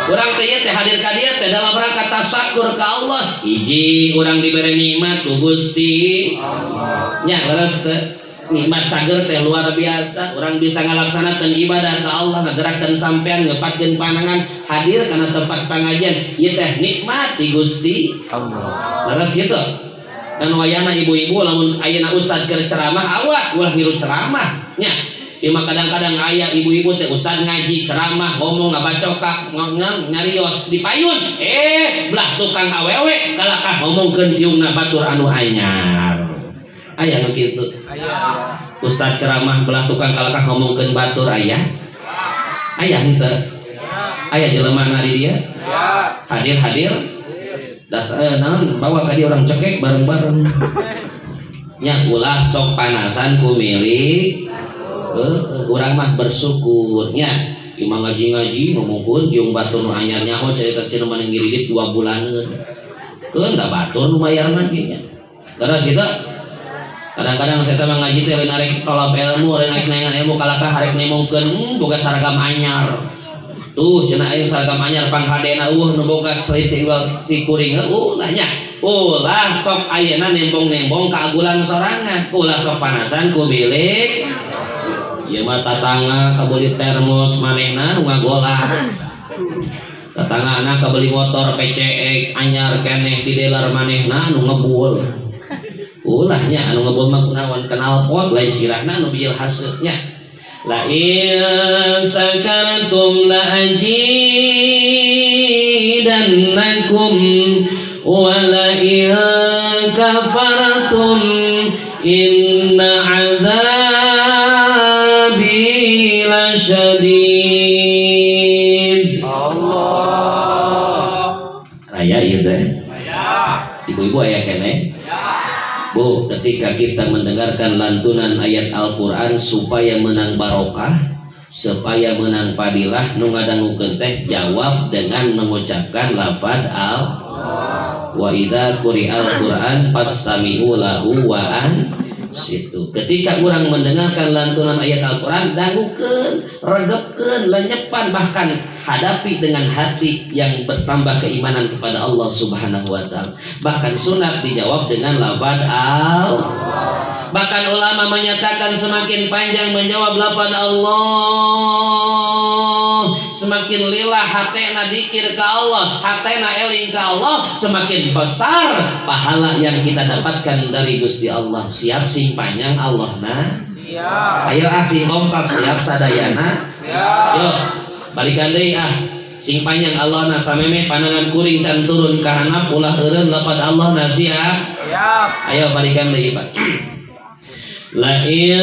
Urang teh ieu teh hadir ka dieu teh dalam rangka tasyakur ka Allah. Hiji urang dibere nikmat ku Gusti. Nya leres teh. Nikmat cager teh luar biasa. Urang bisa ngalaksanakeun ibadah ka Allah, ngagerakkeun sampean, ngepatkeun panangan, hadir kana tempat pangajian. Ieu teh nikmat ti Gusti Allah. Leres gitu. Dan wayana ibu-ibu lamun ayeuna ustad keur ceramah, awas ulah ngiru ceramah nya. Ieu mah kadang-kadang aya ibu-ibu teh ustad ngaji ceramah ngomong ngabacokak nyarios di payun, belah tukang awewe kalakah ngomongkeun tiungna batur anu anyar. Aya nu kitu. Aya. Ustad ceramah belah tukang kalakah ngomongkeun batur aya? Aya henteu? Aya jelema na di dieu? Hadir-hadir. Datang naon bawa ka dia orang cekek bareng-bareng. Nya ulah sok panasan ku milik. Urang mah bersyukur nya. Ieu mah ngaji-ngaji ngomongkeun tiung batur nu anyar nyaho carita cenah maneh ngiridit 2 bulaneun. Keun da batur nu mayarna ge nya. Terus itu kadang-kadang saya teh ngaji teh lain arek tolab ilmu, lain arek neangan ilmu kalakah arek nemongkeun boga seragam anyar. Tuh cenah aya seragam anyar panghadena eueuh nu boga saeutik ti kuring ulah nya. Ulah sok ayeuna nembong-nembong kaagulan sorangan, ulah sok panasan ku milik. Ieu mah tatangga kabeli termos manehna nu ngagolak. Tatangga kabeli motor PCX anyar keneh di dealer manehna nu ngebul. Ulahnya anu ngebul mah kunaon knalpot lain sirahna anu bijil haseut nya. La in sakartum la ajidannakum wa la in kafartum inna azabi lasyadid. Allah. Raya ieu teh. Raya. Ibu-ibu aya keneh? Bu, ketika kita mendengarkan lantunan ayat Al-Quran supaya menang barokah, supaya menang fadilah, nu ngadangukeun teh jawab dengan mengucapkan lafaz al wa idza quri'al Qur'an fastami'u lahu wa ansitu. Ketika orang mendengarkan lantunan ayat Al-Quran, dangukeun, regepkeun, lenyepan, bahkan hadapi dengan hati yang bertambah keimanan kepada Allah Subhanahu wa taala. Bahkan sunat dijawab dengan lafaz al. Bahkan ulama menyatakan semakin panjang menjawab lafaz Allah, semakin lila hatena dikir ke Allah, hatena eling ke Allah, semakin besar pahala yang kita dapatkan dari Gusti Allah. Siap sing panjang Allahna? Siap. Ayo ah sing kompak siap sadayana? Siap. Yo, balikan deui ah. Sing panjang Allahna sameme panangan kuring can turun ka handap ulah eureun lafaz Allahna siap? Siap. Ayo balikan deui Pak. La in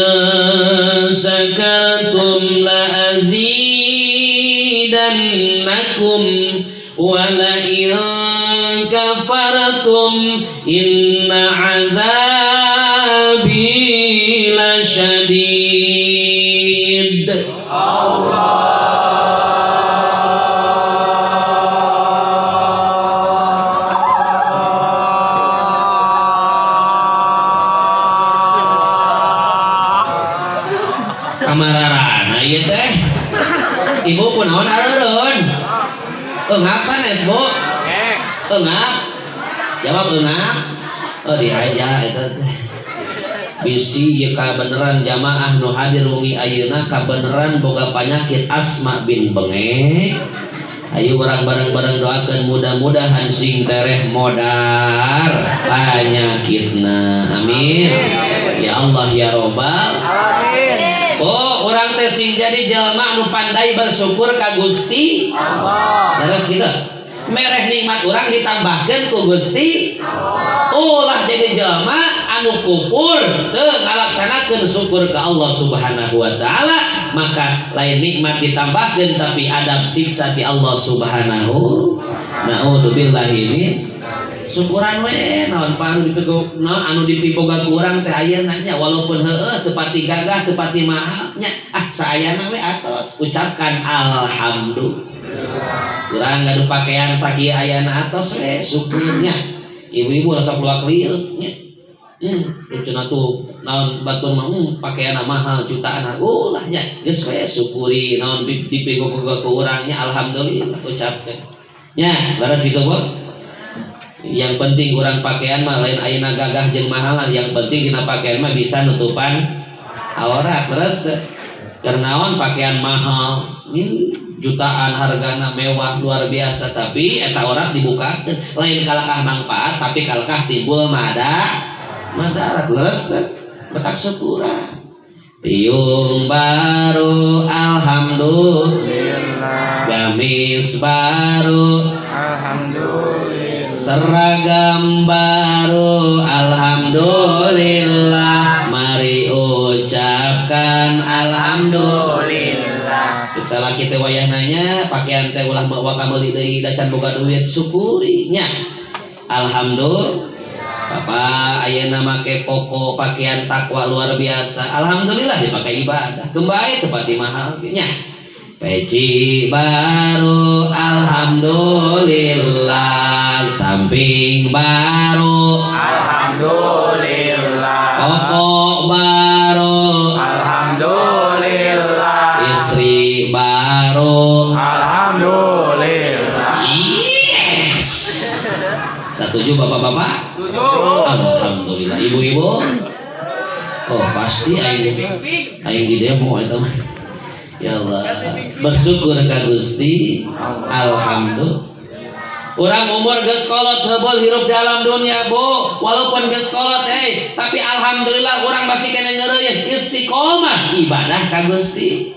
sakartum la azidannakum wa la in kafartum inna azabi lasyadid. Allah. Kamararana ieu teh. Ibu kunaon areureun? Eungap sanes, Bu? Eungap. Jawab eungap. Oh dihaja eta teh. Bisi ieu kabeneran jamaah nu hadir wengi ayeuna kabeneran boga panyakit asma bin bengek. Ayo urang bareng-bareng doakeun mudah-mudahan sing tereh modar panyakitna. Amin. Ya Allah ya Robbal Alamin. Oh, urang teh sing jadi jelema anu pandai bersyukur ka Gusti Allah. Terus gitu. Mereh nikmat urang ditambahkeun ku Gusti Allah. Ulah jadi jelema anu kufur teu ngalaksanakeun syukur ka Allah Subhanahu wa taala, maka lain nikmat ditambahkeun tapi adab siksa di Allah Subhanahu. Naudzubillahi min syukuran we naon pan dipego naon anu dipiboga ku urang teh ayeuna nya walaupun heueuh teu pati gagah teu pati mahal nya ah saayana we atos ucapkan alhamdulillah. Urang gaduh pakaian sakieu ayana atos we syukurnya. Ibu-ibu rasa keluar lieu nya. Cenah tuh naon batur mah pakaianna mahal jutaan ulah nya geus we syukuri naon dipiboga ku urang nya alhamdulillah ucapkeun. Nya leres kitu Bu. Yang penting kurang pakaian mah lain ayeuna gagah jeung mahalan, yang penting dina pakaian mah bisa nutupan Aurat terus teh. Keur naon pakaian mahal, jutaan hargana, mewah luar biasa, tapi eta aurat dibukakeun lain kalakah manfaat, tapi kalakah timbul madarat. Leres teh? Betak syukuran. Tiung baru, alhamdulillah. Gamis baru, Alhamdulillah. Seragam baru, alhamdulillah. Mari ucapkan alhamdulillah. Alhamdulillah. Cek salaki teh wayah nanya pakaian teh ulah waka meuli deui, da can boga duit. Syukuri nya, alhamdulillah. Bapak ayeuna make koko pakaian takwa luar biasa, alhamdulillah dipakai ibadah kembali tempat di mahal nya. Peci baru, alhamdulillah. Samping baru, Alhamdulillah. Koko baru, Alhamdulillah. Istri baru, Alhamdulillah. Yes. Setuju, Bapak-bapak? Tujuh. Alhamdulillah. Ibu-ibu? Oh, pasti aing aing di demo itu mah. Ya Allah. Bersyukur ka Gusti. Alhamdulillah. Urang umur geus kolot heubeul hirup dalam dunia, Bu. Walaupun geus kolot tapi alhamdulillah urang masih keneh ngeureuyeuh istiqomah ibadah ka Gusti.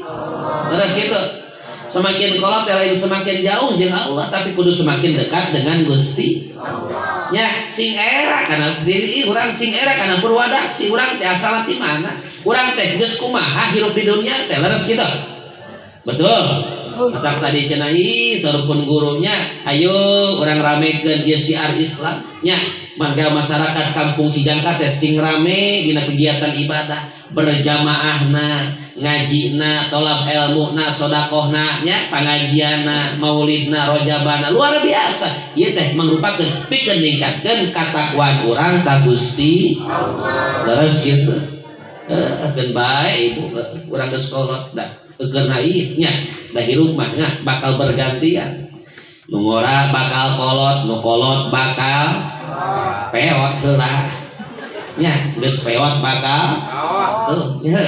Terus itu semakin kolot lain semakin jauh jeung Allah, tapi kudu semakin dekat dengan Gusti. Nya sing era kana diri urang, sing era kana purwadaksi urang teh asal ti mana? Urang teh geus kumaha hirup di dunia teh, leres kitu. Betul. Matak tadi cenah saurpun gurunya, ayo urang ramekeun ieu syiar Islam nya. Mangga masyarakat kampung Cijangka teh sing rame dina kegiatan ibadah berjamaahna, ngajina, tolab ilmuna, sodakohna nya, pangajianna, maulidna, rojabana, luar biasa. Ieu teh mangrupakeun pikeun ningkatkeun katakwaan urang ka Gusti. Leres kitu. Keun bae, Ibu, urang geus kolot da keur ieu nya, da hirup mah nya bakal bergantian. Nu ngora bakal kolot, nu kolot bakal peot heula nya, geus peot bakal tuh nya.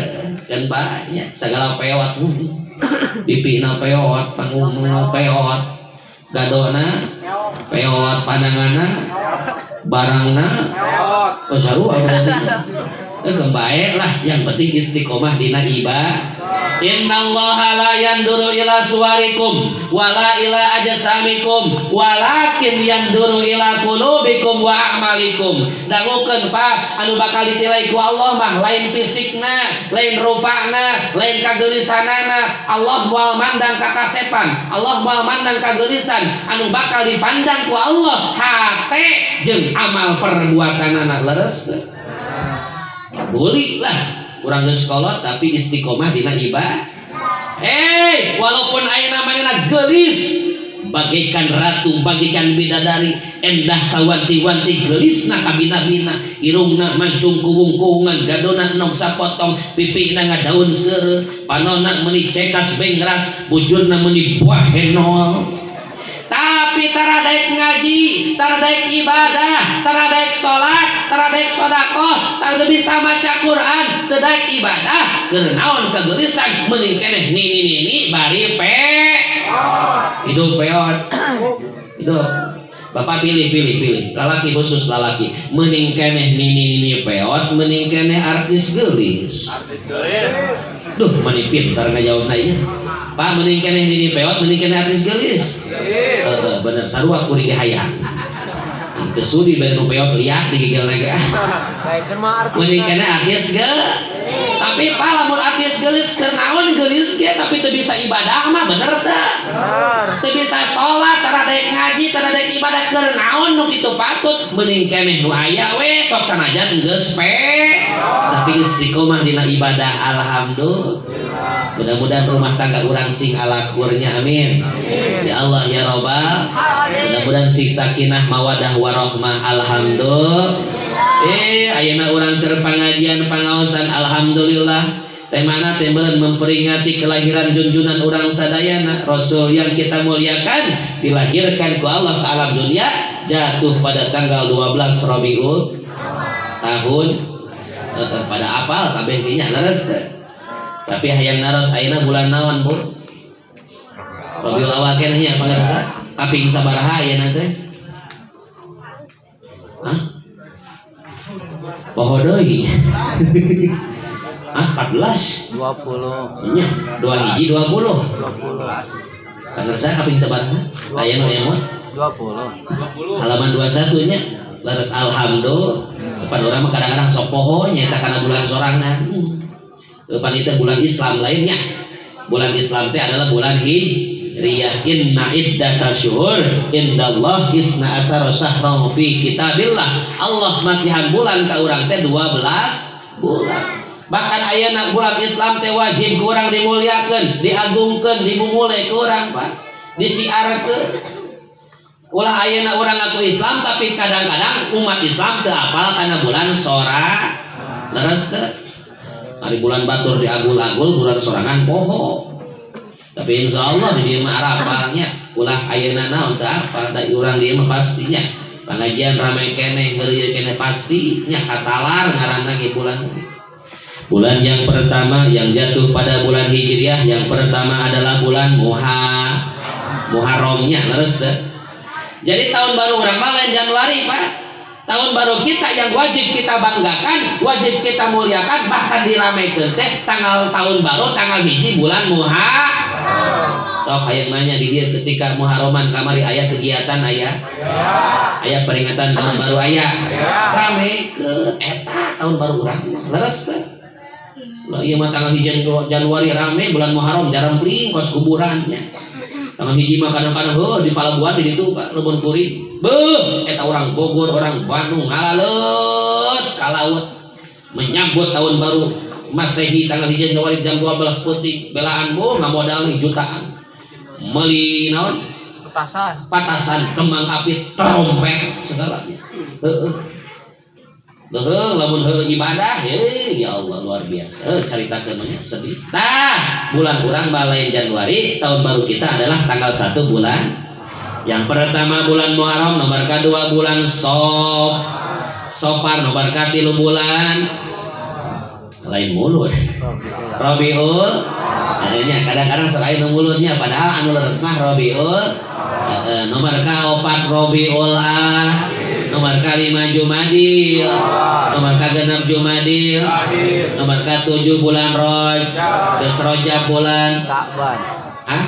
Keun bae nya, sagala peot, pipina peot, pangungna peot, gadona peot, pandanganna, barangna, oh sarua berarti. Keun bae lah, yang penting istiqomah dina ibadah. Innallaha la yanduru ila suwarikum wala ila ajsamikum walakin yanduru ila qulubikum wa a'malikum. Dangukeun, Pak, anu bakal ditilai ku Allah mah lain fisikna, lain rupana, lain kageulisanana. Allah moal mandang kakasepan, Allah moal mandang kageulisan, anu bakal dipandang ku Allah hate jeung amal perbuatanana. Leres teu? Boleh lah urang geus kolot tapi istiqomah dina ibadah. Walaupun aya namanya gelis bagaikan ratu, bagaikan bidadari, endah kawanti-wanti, gelisna kabina-bina, irungna mancung kuwung-kuwungan, gadona nog sapotong, pipina ngadaun seureuh, panona meuni cekas bengras, bujurna meuni buah henol. Tapi tara daek ngaji, tara daek ibadah, tara daek salat, tara daek sedekah, tara bisa maca Quran, teu daek ibadah, keur naon kageulisan? Mending keneh nini nini bari pe hidup peot. Hidup. Bapak pilih, pilih, pilih. Lalaki, khusus lalaki. Mending keneh nini nini peot, mending keneh artis geulis? Artis geulis. Duh, mani pintar ngajawabna ieu. Pak, mending keneh nini peot, mending keneh artis geulis? Geulis. Heeh, bener, sarua kuring ge hayang. Teu sudi bari nu peot liat digigil ge. Baikkan mah artis. Mending keneh artis ge. Tapi Pak, lamun artis geulis keur naon geulis ge tapi teu bisa ibadah mah, bener teu? Bener. Teu bisa sholat, tara daek ngaji, tara daek ibadah, keur naon nu kitu patut? Mending keneh nu aya we sok sanajan geus pe tapi istiqomah dina ibadah, alhamdulillah. Mudah-mudahan rumah tangga urang sing alakurnya, amin. Ya Allah ya Robbal. Mudah-mudahan sing sakinah mawadah warohmah, alhamdulillah. Ayeuna urang keur pangajian pangaosan, alhamdulillah. Temana teh memperingati kelahiran junjunan urang sadayana, Rasul yang kita muliakan, dilahirkan ku Allah ke alam dunia jatuh pada tanggal 12 Rabiul tahun Pada apal kabeh ge nya leres teh. Tapi hayang naros ayeuna bulan naon, Bu? Rabiul Awal keneh nya pangarsa. Kaping sabaraha ayeuna teh? Hah? Poho deui. Ah, 14. 20. Nya, 2 hiji 20. 20. Pangarsa kaping sabaraha? Aya nu aya mah? 20. Halaman 21 nya. Leres alhamdulillah. Pan urang mah kadang-kadang sok poho nyaeta kana bulan sorangan. Pan itu bulan Islam lainnya. Bulan Islam teh adalah bulan Hijriyah. Inna iddata syuhur indallah isna asara syahran fi kitabillah. Allah masihan bulan ka urang teh 12 bulan. Bahkan ayeuna bulan Islam teh wajib ku urang dimuliakeun, diagungkeun, dimumule ku urang, Pak. Disiarkeun. Ulah ayeuna urang ngaku Islam tapi kadang-kadang umat Islam teu apal kana bulan sora. Leres teu? Hari bulan batur diagul-agul, bulan sorangan poho. Tapi insya Allah di dieu mah arapalnya, ulah ayeuna naon teu apal, da urang dieu mah pastinya. Pengajian rame keneh, ngeureuyeuh keneh pastinya katalar ngaranna ge bulan. Bulan yang pertama yang jatuh pada bulan Hijriah yang pertama adalah bulan Muharramnya, leres teu? Jadi tahun baru urang mah lain Januari, Pak. Tahun baru kita yang wajib kita banggakan, wajib kita muliakan, bahkan diramekeun teh tanggal tahun baru tanggal hiji bulan Muharram. Sok hayang nanya di dia ketika Muharraman kamari aya kegiatan aya? Aya peringatan tahun baru aya? Ramekeun eta tahun baru urang mah. Leres teh? Lah ieu mah tanggal hiji Januari rame, bulan Muharram jarempling kos kuburannya. Tanggal hiji mah kadang-kadang heuh di palabuhan di ditu Pak Lebon Kuring. Beuh eta orang Bogor, orang Bandung ngalaleut ka laut menyambut tahun baru Masehi tanggal hiji Januari jam 12 peuting belaan bu ngamodal nih jutaan. Meuli naon? Petasan. Petasan, kembang api, trompet segalanya. Heeh. Heuh, lamun heuh ibadah, heuh, ya Allah luar biasa. Heuh, caritakeun mah nya sedih. Tah, bulan urang balain Januari, tahun baru kita adalah tanggal 1 bulan. Yang pertama bulan Muharram, nomor kedua bulan Sopar, nomor katilu bulan lain mulut. Rabiul. Adanya kadang-kadang sok aya nu mulutnya padahal anu leres mah Rabiul. Nomor kaopat Rabiul Ah, nomor kalima Jumadil, nomor kagenep Jumadil, nomor katujuh bulan Rajab, geus Rajab bulan Sya'ban. Hah?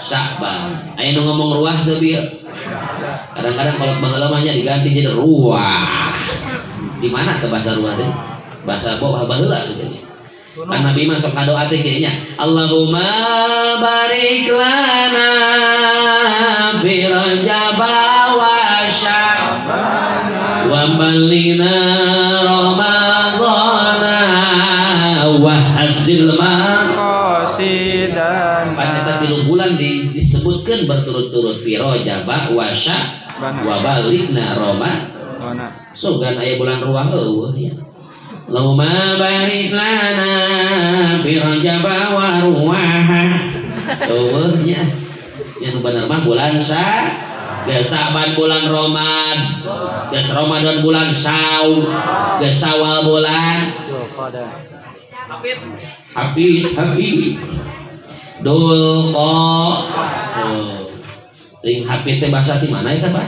Sya'ban. Aya nu ngomong ruah teu bieu? Kadang-kadang kalau baheula mah nya diganti jadi ruah. Di mana teh bahasa ruah teh? Bahasa baheula sebenarnya. Kan Nabi mah sok ngadoa teh kieu nya. Allahumma barik lana fi Rajab wa Sya'ban wa ballighna Ramadhana wa hasil ma Qasidana. Pan eta 3 bulan disebutkeun berturut-turut fi Rajab wa Sya'ban wa ballighna Ramadhana. Sogan aya bulan ruah eueuh ya. Allahumma barik lana fi Rajab wa ruwaha. Eueuh nya. Yang bener mah bulan geus Sa'ban bulan Ramadan, geus Ramadan bulan Saum, geus Syawal bulan Dzulqa'dah. Hapi, hapi. Dzulqa'dah. Ting hapi teh bahasa di mana eta, Pak?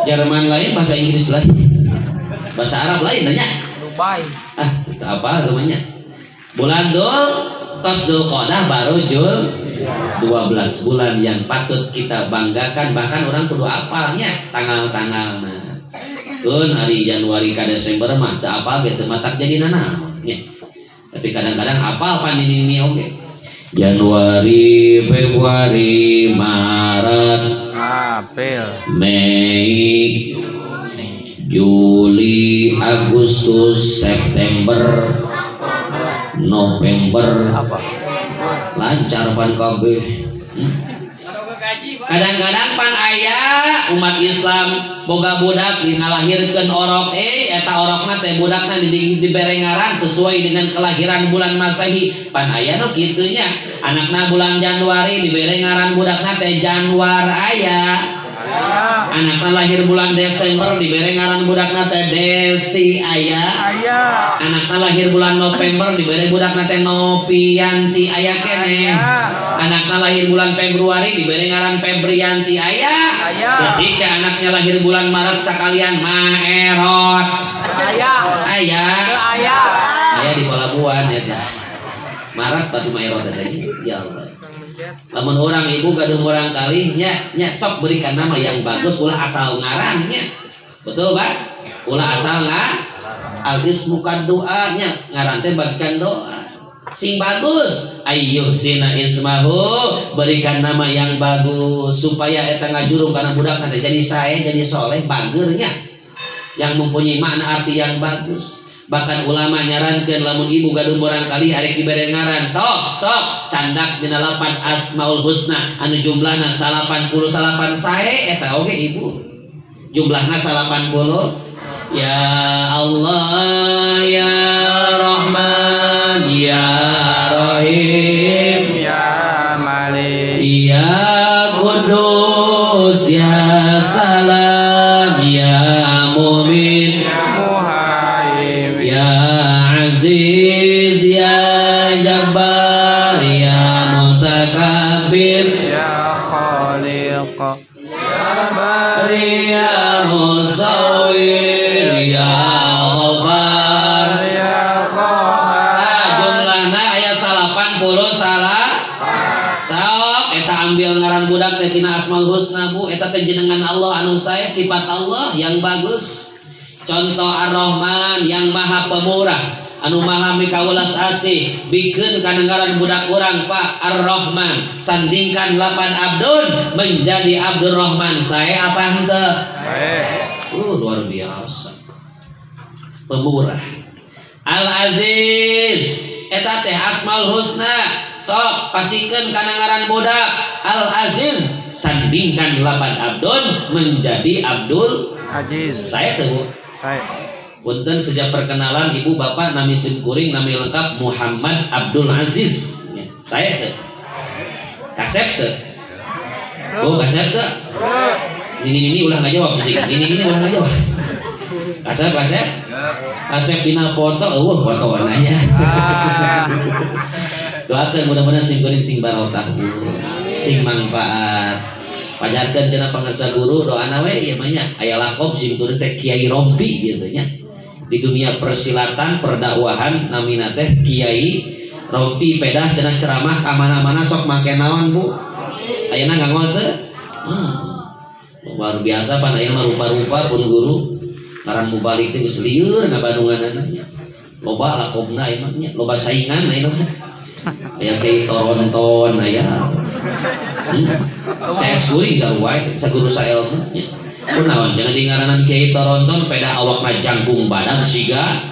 Jerman lain, bahasa Inggris lain. Bahasa Arab lain nanya. Dubai. Ah, itu apa namanya? Bulan Dzul, tos Dzulqa'dah baru Jul 12 bulan yang patut kita banggakan, bahkan orang kudu apalnya tanggal-tanggalna. Keun hari Januari ka Desember mah teu apal ge teu matak jadi nanaon nya. Tapi kadang-kadang apal pan ini oge. Januari, Februari, Maret, April, Mei, Juli, Agustus, September, November. Apa? Lancar pan kabeh. Kadang-kadang pan aya umat Islam boga budak ngalahirkeun orok, eta orokna teh budakna dibere ngaran sesuai dengan kelahiran bulan Masehi. Pan aya nu kitu nya. Anakna bulan Januari dibere ngaran budakna teh Januar aya. Anakna lahir bulan Desember, dibere ngaran budakna teh Desi, aya? Aya. Anakna lahir bulan November, dibere budakna teh Nopianti, aya keneh? Anakna lahir bulan Februari, dibere ngaran Febrianti, aya? Aya. Ketika anaknya lahir bulan Maret sekalian Maerot? Aya. Aya? Aya. Aya di pelabuhan eta Maret, batu Maerot eta. Ya Allah, lamun orang ibu gaduh murang kali nya nya, sok berikan nama yang bagus, ulah asal ngarannya. Betul, Pak? Ulah asal nggak. Al ismu doa nya, ngaran teh bagikan doa sing bagus. Ayyuhsina ismahu, berikan nama yang bagus supaya eta ngajurung karena budak nanti jadi saya jadi soleh bagernya, yang mempunyai makna arti yang bagus. Bahkan ulama nyarankan lamun ibu gaduh murang kali arek dibere ngaran, tok sok candak dina lapan asmaul husna anu jumlahna 99. Sae eta oge, Ibu, jumlahna 80. Ya Allah, ya Rahman, ya Rahim, Ya Malik, Ya Kudus, Ya Salam, Ya Mumin, Muhaimin, Ya Aziz, Ya Jabbar, Ya Mutakabbir, Ya Khaliq, Ya Bari, Ya Musawwir, Ya Ghaffar, Ya Qahar. Ah, jumlahna aya 80 salah. Sok eta ambil ngaran budak teh tina Asmaul Husna, Bu. Eta teh jenengan Allah anu sae, sifat Allah yang bagus. Contoh Ar-Rahman, yang Maha Pemurah, anu maha mikawelas asih. Bikeun kana ngaran budak urang, Pak, Ar-Rahman, sandingkan lapan Abdun menjadi Abdurrahman. Sae apa henteu? Sae. Luar biasa. Pemurah. Al Aziz eta teh Asmaul Husna. Sok pasikeun kana ngaran budak Al Aziz, sandingkan lapan Abdun menjadi Abdul Aziz. Sae teu, Bu? Sae. Punten, sejak perkenalan ibu bapak, nami sim kuring nami lengkap Muhammad Abdul Aziz. Ya, sae teu? Kasep teu? Oh, kasep teu? Ini ulah ngajawab sih. Ini ulah ngajawab. Kasep, kasep? Kasep dina foto, euweuh foto nanya. Ah. Doakeun mudah-mudahan sing kuring sing barokah, Bu. Sing manfaat. Pajarkeun cenah pangarsa guru doana we ieu mah nya. Aya lakob sim kuring teh Kiai Rompi gitu nya. Di dunia persilatan, perdakwahan namina teh Kiai Rompi. Pedah cenah ceramah ka mana-mana sok make naon, Bu? Ayeuna nganggo teu? Luar biasa pan ayeuna mah rupa-rupa pun guru. Ngaran mubalig teh geus lieur ngabandunganana nya. Loba lakobna ayeuna nya, loba saingan ayeuna mah. Aya Kiai Toronton aya. CS kuring sarua saguru saelmu nya. Kunaon cenah di ngaranan Kiai Toronton, pedah awakna jangkung badag siga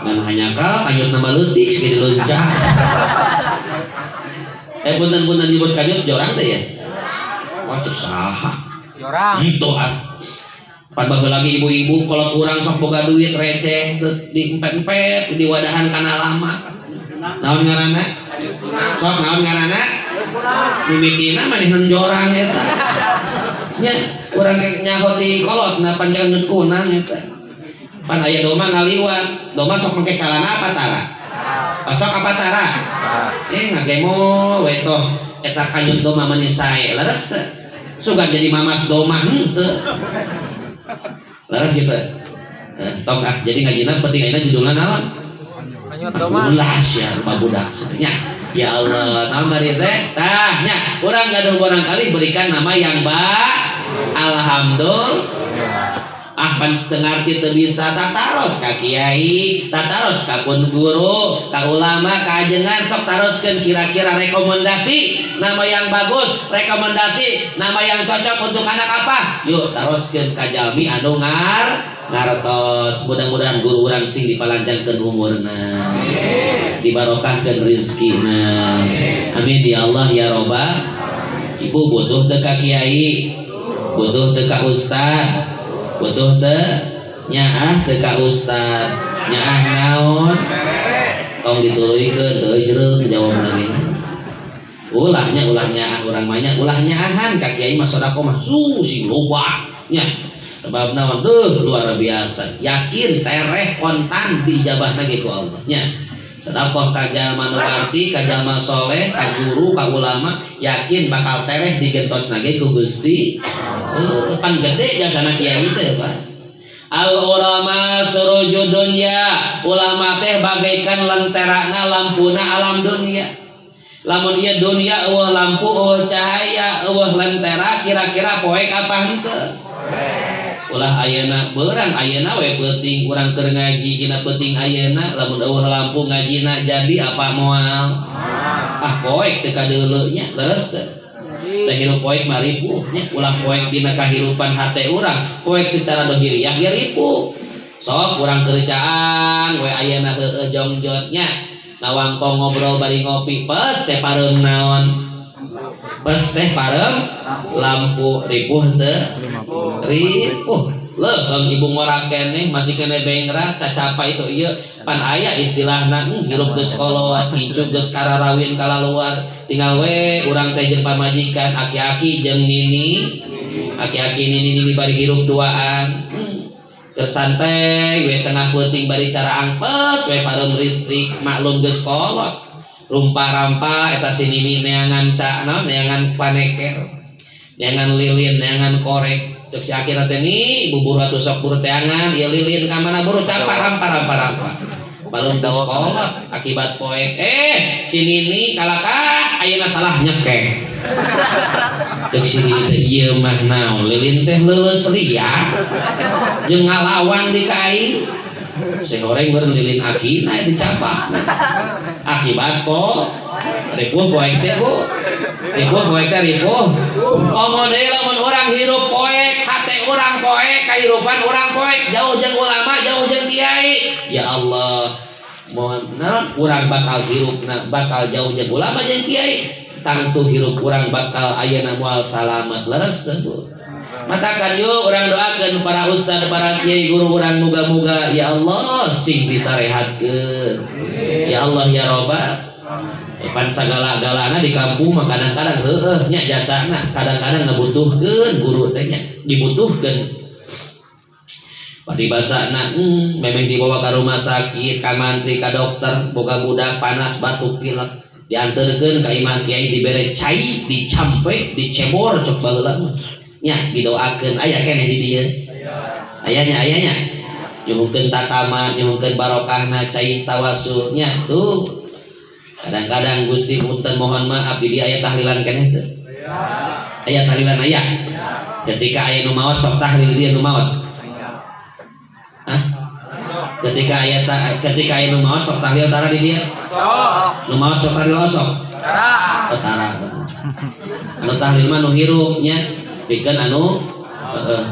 ngan hanyakal kanyut nama leutik segede leunca. Eh, punten-punten, nyebut kanyut jorang teh ya? Wah, cek saha? Jorang. Itu ah. Pan baheula lagi ibu-ibu kalau kurang sok boga duit receh di empet-empet di wadahan kana lama. Naon ngaranna? Sok naon ngaranna? Mimitina maneh nu jorang eta. Nya urang nyaho ti kolot na pancangan kunang eta. Pan aya doma ngaliwat, doma sok make calana apa tara? Sok apa tara? Eh, ngagemo we toh eta kanyut doma mani sae, leres teu? Sugan jadi mamas doma henteu. Leres gitu. Eh, tong ah, jadi ngajina penting ayeuna judulna naon? Kanyut doma. Ulah ya rumah budak nya. Ya Allah, naon tadi teh? Tah nya, urang gaduh barangkali berikan nama yang ba Alhamdulillah. Ah, pan teu ngarti teu bisa, tataros ka kiai, tataros ka pun guru, ka ulama, ka ajengan, sok taroskeun kira-kira rekomendasi nama yang bagus, rekomendasi nama yang cocok untuk anak apa. Yuk taroskeun ka jalmi anu ngartos. Mudah-mudahan guru urang sing dipalanjangkeun umurna, dibarokahkeun rizkina. Amin ya Allah ya robbal. Ibu butuh teu ka kiai? Butuh teu ka ustad? Butuh teu? Nyaah teu ka ustad? Nyaah naon? Tong dituluykeun, teu jreung jawab lagi. Ulahnya ulahnya urang mah nya ulah nyaahan ka kiai mah sedekah mah sing loba nya. Sebab naon deuh luar biasa. Yakin tereh kontan diijabahna ge ku Allah nya. Sedekah ka jalma nu ngarti, ka jalma soleh, ka guru, ka ulama, yakin bakal tereh digentosna ge ku Gusti. Pan gede jasana kiai teh, Pak. Al ulama surujud dunya, ulama teh bagaikan lenterana lampuna alam dunia. Lamun ieu dunia eueuh lampu, eueuh cahaya, eueuh lentera, kira-kira poek apa henteu? Ulah ayeuna beurang ayeuna we peuting urang keur ngaji dina peuting ayeuna lamun eueuh lampu ngajina jadi apa moal? Ah poek teu kadeuleu nya leres teu? Teh hirup poek mah ripuh nya, ulah poek dina kahirupan hate urang, poek secara dohiriah ge ripuh. Sok urang keur caang we ayeuna heueuh jongjon nya. Nawangkong ngobrol bari ngopi pes teh pareum naon? Pes teh pareum lampu ripuh teu? Ripuh. Leuheung ibu ngorak keneh masih kene bengras cacapa itu ieu pan aya istilahna hirup geus kolot incu geus kararawin kalaluar tinggal we urang teh jeung pamajikan aki-aki jeung nini aki-aki nini nini bari hirup duaan keur santai we tengah peuting bari caraang pes we pareum listrik maklum geus kolot rumpa-rampa eta si nini neangan ca naon neangan paneker neangan lilin neangan korek cek si akhirna teh ni bubur atuh sok buru teangan ieu lilin ka mana buru capak rampa rampa rampa balum geus kolot akibat poek si nini kalakah ayeuna salah nyekek cek si nini teh ieu mah naon lilin teh leuleus liat jeung ngalawan di ka aing si horeng beureun lilin akina dicapak akibat po ripuh poek teh Bu ripuh poek teh ripuh komo deui lamun urang hirup poek hate urang poek kahirupan urang poek jauh jeung ulama jauh jeung kiai ya Allah mohon naon urang bakal hirupna bakal jauh jeung ulama jeung kiai tangtu hirup urang bakal ayeuna moal salamet leres teh Bu matakan yuk urang doakeun para ustad para kiai guru urang muga-muga ya Allah sing disarehatkeun ya Allah ya Robbal pan sagala-galana di kampung mah kadang-kadang heueuh nya jasana kadang-kadang ngabutuhkeun guru teh nya dibutuhkeun paribasana memeh dibawa ka rumah sakit ka mantri ka dokter boga budak panas batuk pilek dianterkeun ka imah kiai dibere cai dicampe dicebor cok baheula mah nya didoakeun aya keneh di dieu aya nya aya nya nyuhunkeun tatama nyuhunkeun barokahna cai tawasul nya tuh kadang-kadang Gusti punten mohon maaf di dieu aya tahlilan keneh teu aya tahlilan aya ketika aya nu maot sok tahlil dieu nu maot. Hah? Ketika aya ta, ketika aya nu maot sok tahlil tara di dieu Sok. Nu maot sok tahlil osok Tara. Oh, tara. Anu tahlil mah nu hirup nya pikeun anu heeh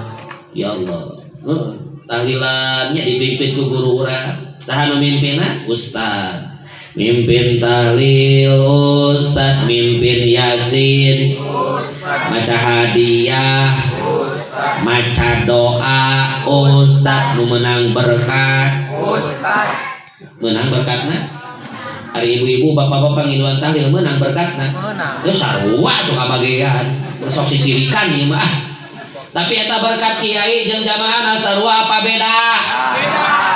ya Allah heeh tahlilannya dipimpin ku guru urang saha nu mimpinna ustad mimpin tahlil ustad mimpin yasin maca hadiah maca doa ustad nu menang berkat Ustad. Menang berkatna hari ibu-ibu bapak-bapak ngiluan tahlil menang berkatna. Menang. Terus sarua tuh kabagean sok sisirikan ieu mah ah. Tapi eta berkat kiai jeung jamaah sarua apa beda?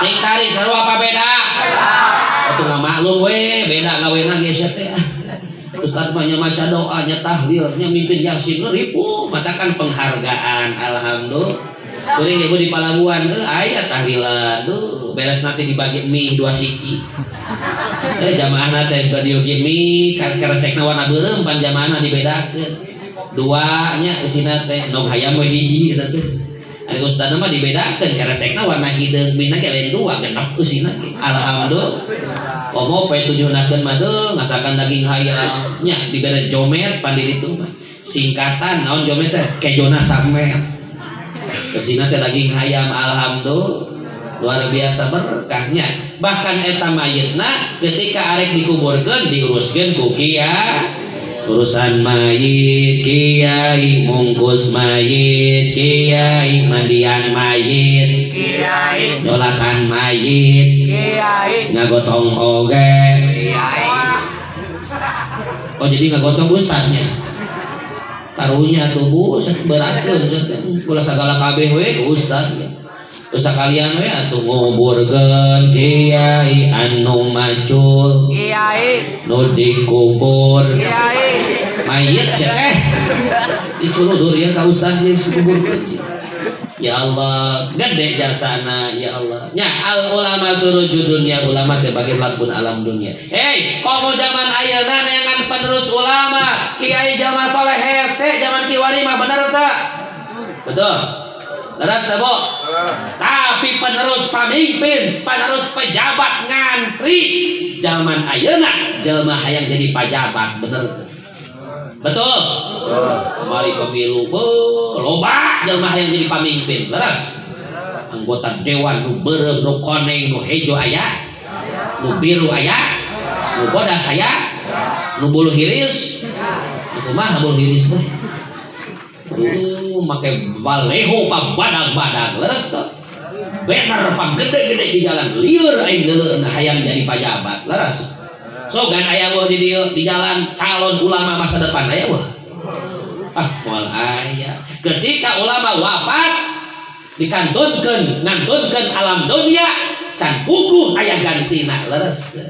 Cing tarik sarua apa beda? Atuh nggak maklum we beda gawena ge sia teh ah. Ustaz mah nya maca doa nya tahlil nya mimpin yasin ripuh matakan penghargaan alhamdulillah. Kuring ibu di Palabuhan aya tahlilan duh beres nanti dibagi mie 2 siki. Jamaahna teh bagi mie karesekna warna beureum pan jamaahna dibedakeun. Dua nya isina teh nog hayam we hiji eta teh. Ari ustadna mah dibedakeun karesekna warna hideung mie ge lain dua genep eusina ge. Alhamdulillah. Komo poe tujuhnakeun mah deuh ngasakan daging hayam nya dibere jomet pan di ditu mah. Singkatan naon jomet teh kejona samet. Kesina teh daging hayam alhamdulillah luar biasa berkahnya. Bahkan eta mayitna ketika arek dikuburkeun diuruskeun ku kiai. Urusan mayit kiai, mungkus mayit kiai, mandian mayit kiai, nyolatan mayit kiai, ngagotong oge kiai. Oh, jadi ngagotong ustadnya. Karunya tuh, Bu, beratkeun teh. Ulah sagala kabeh we ustad. Terus sakalian we atuh nguburkeun kiai anu macul Kiai. Nu dikubur Kiai. Mayit sia teh diculudur ya ka ustad jeung dikuburkeun. Ya Allah, gede jasana ya Allah. Nya al ulama surujud dunya, ulama teh bagi lakbun alam dunia. Hei, komo zaman ayeuna neangan penerus ulama, kiai, jalma soleh hese zaman kiwari mah, bener teu? Betul. Leres teu, Bu? Tapi penerus pamimpin, penerus pejabat ngantri zaman ayeuna, jelma hayang jadi pajabat, bener teu? Betul. Kemari pemilu, beuh, loba jelma hayang jadi pamimpin, leres. Anggota dewan nu beureum, nu koneng, nu hejo aya, nu biru aya, nu bodas aya, nu bulu hiris, nu kumaha bulu hiris teh? Make baleho pa badag-badag, leres teu? Banner pa gede-gede di jalan, lieur aing deuleuh hayang jadi pajabat, leres. So gan aya wah di dieu di jalan calon ulama masa depan, aya wah? Ah, moal aya. Ketika ulama wafat dikantunkeun ngantunkeun alam dunia, can puguh aya gantina, leres teu?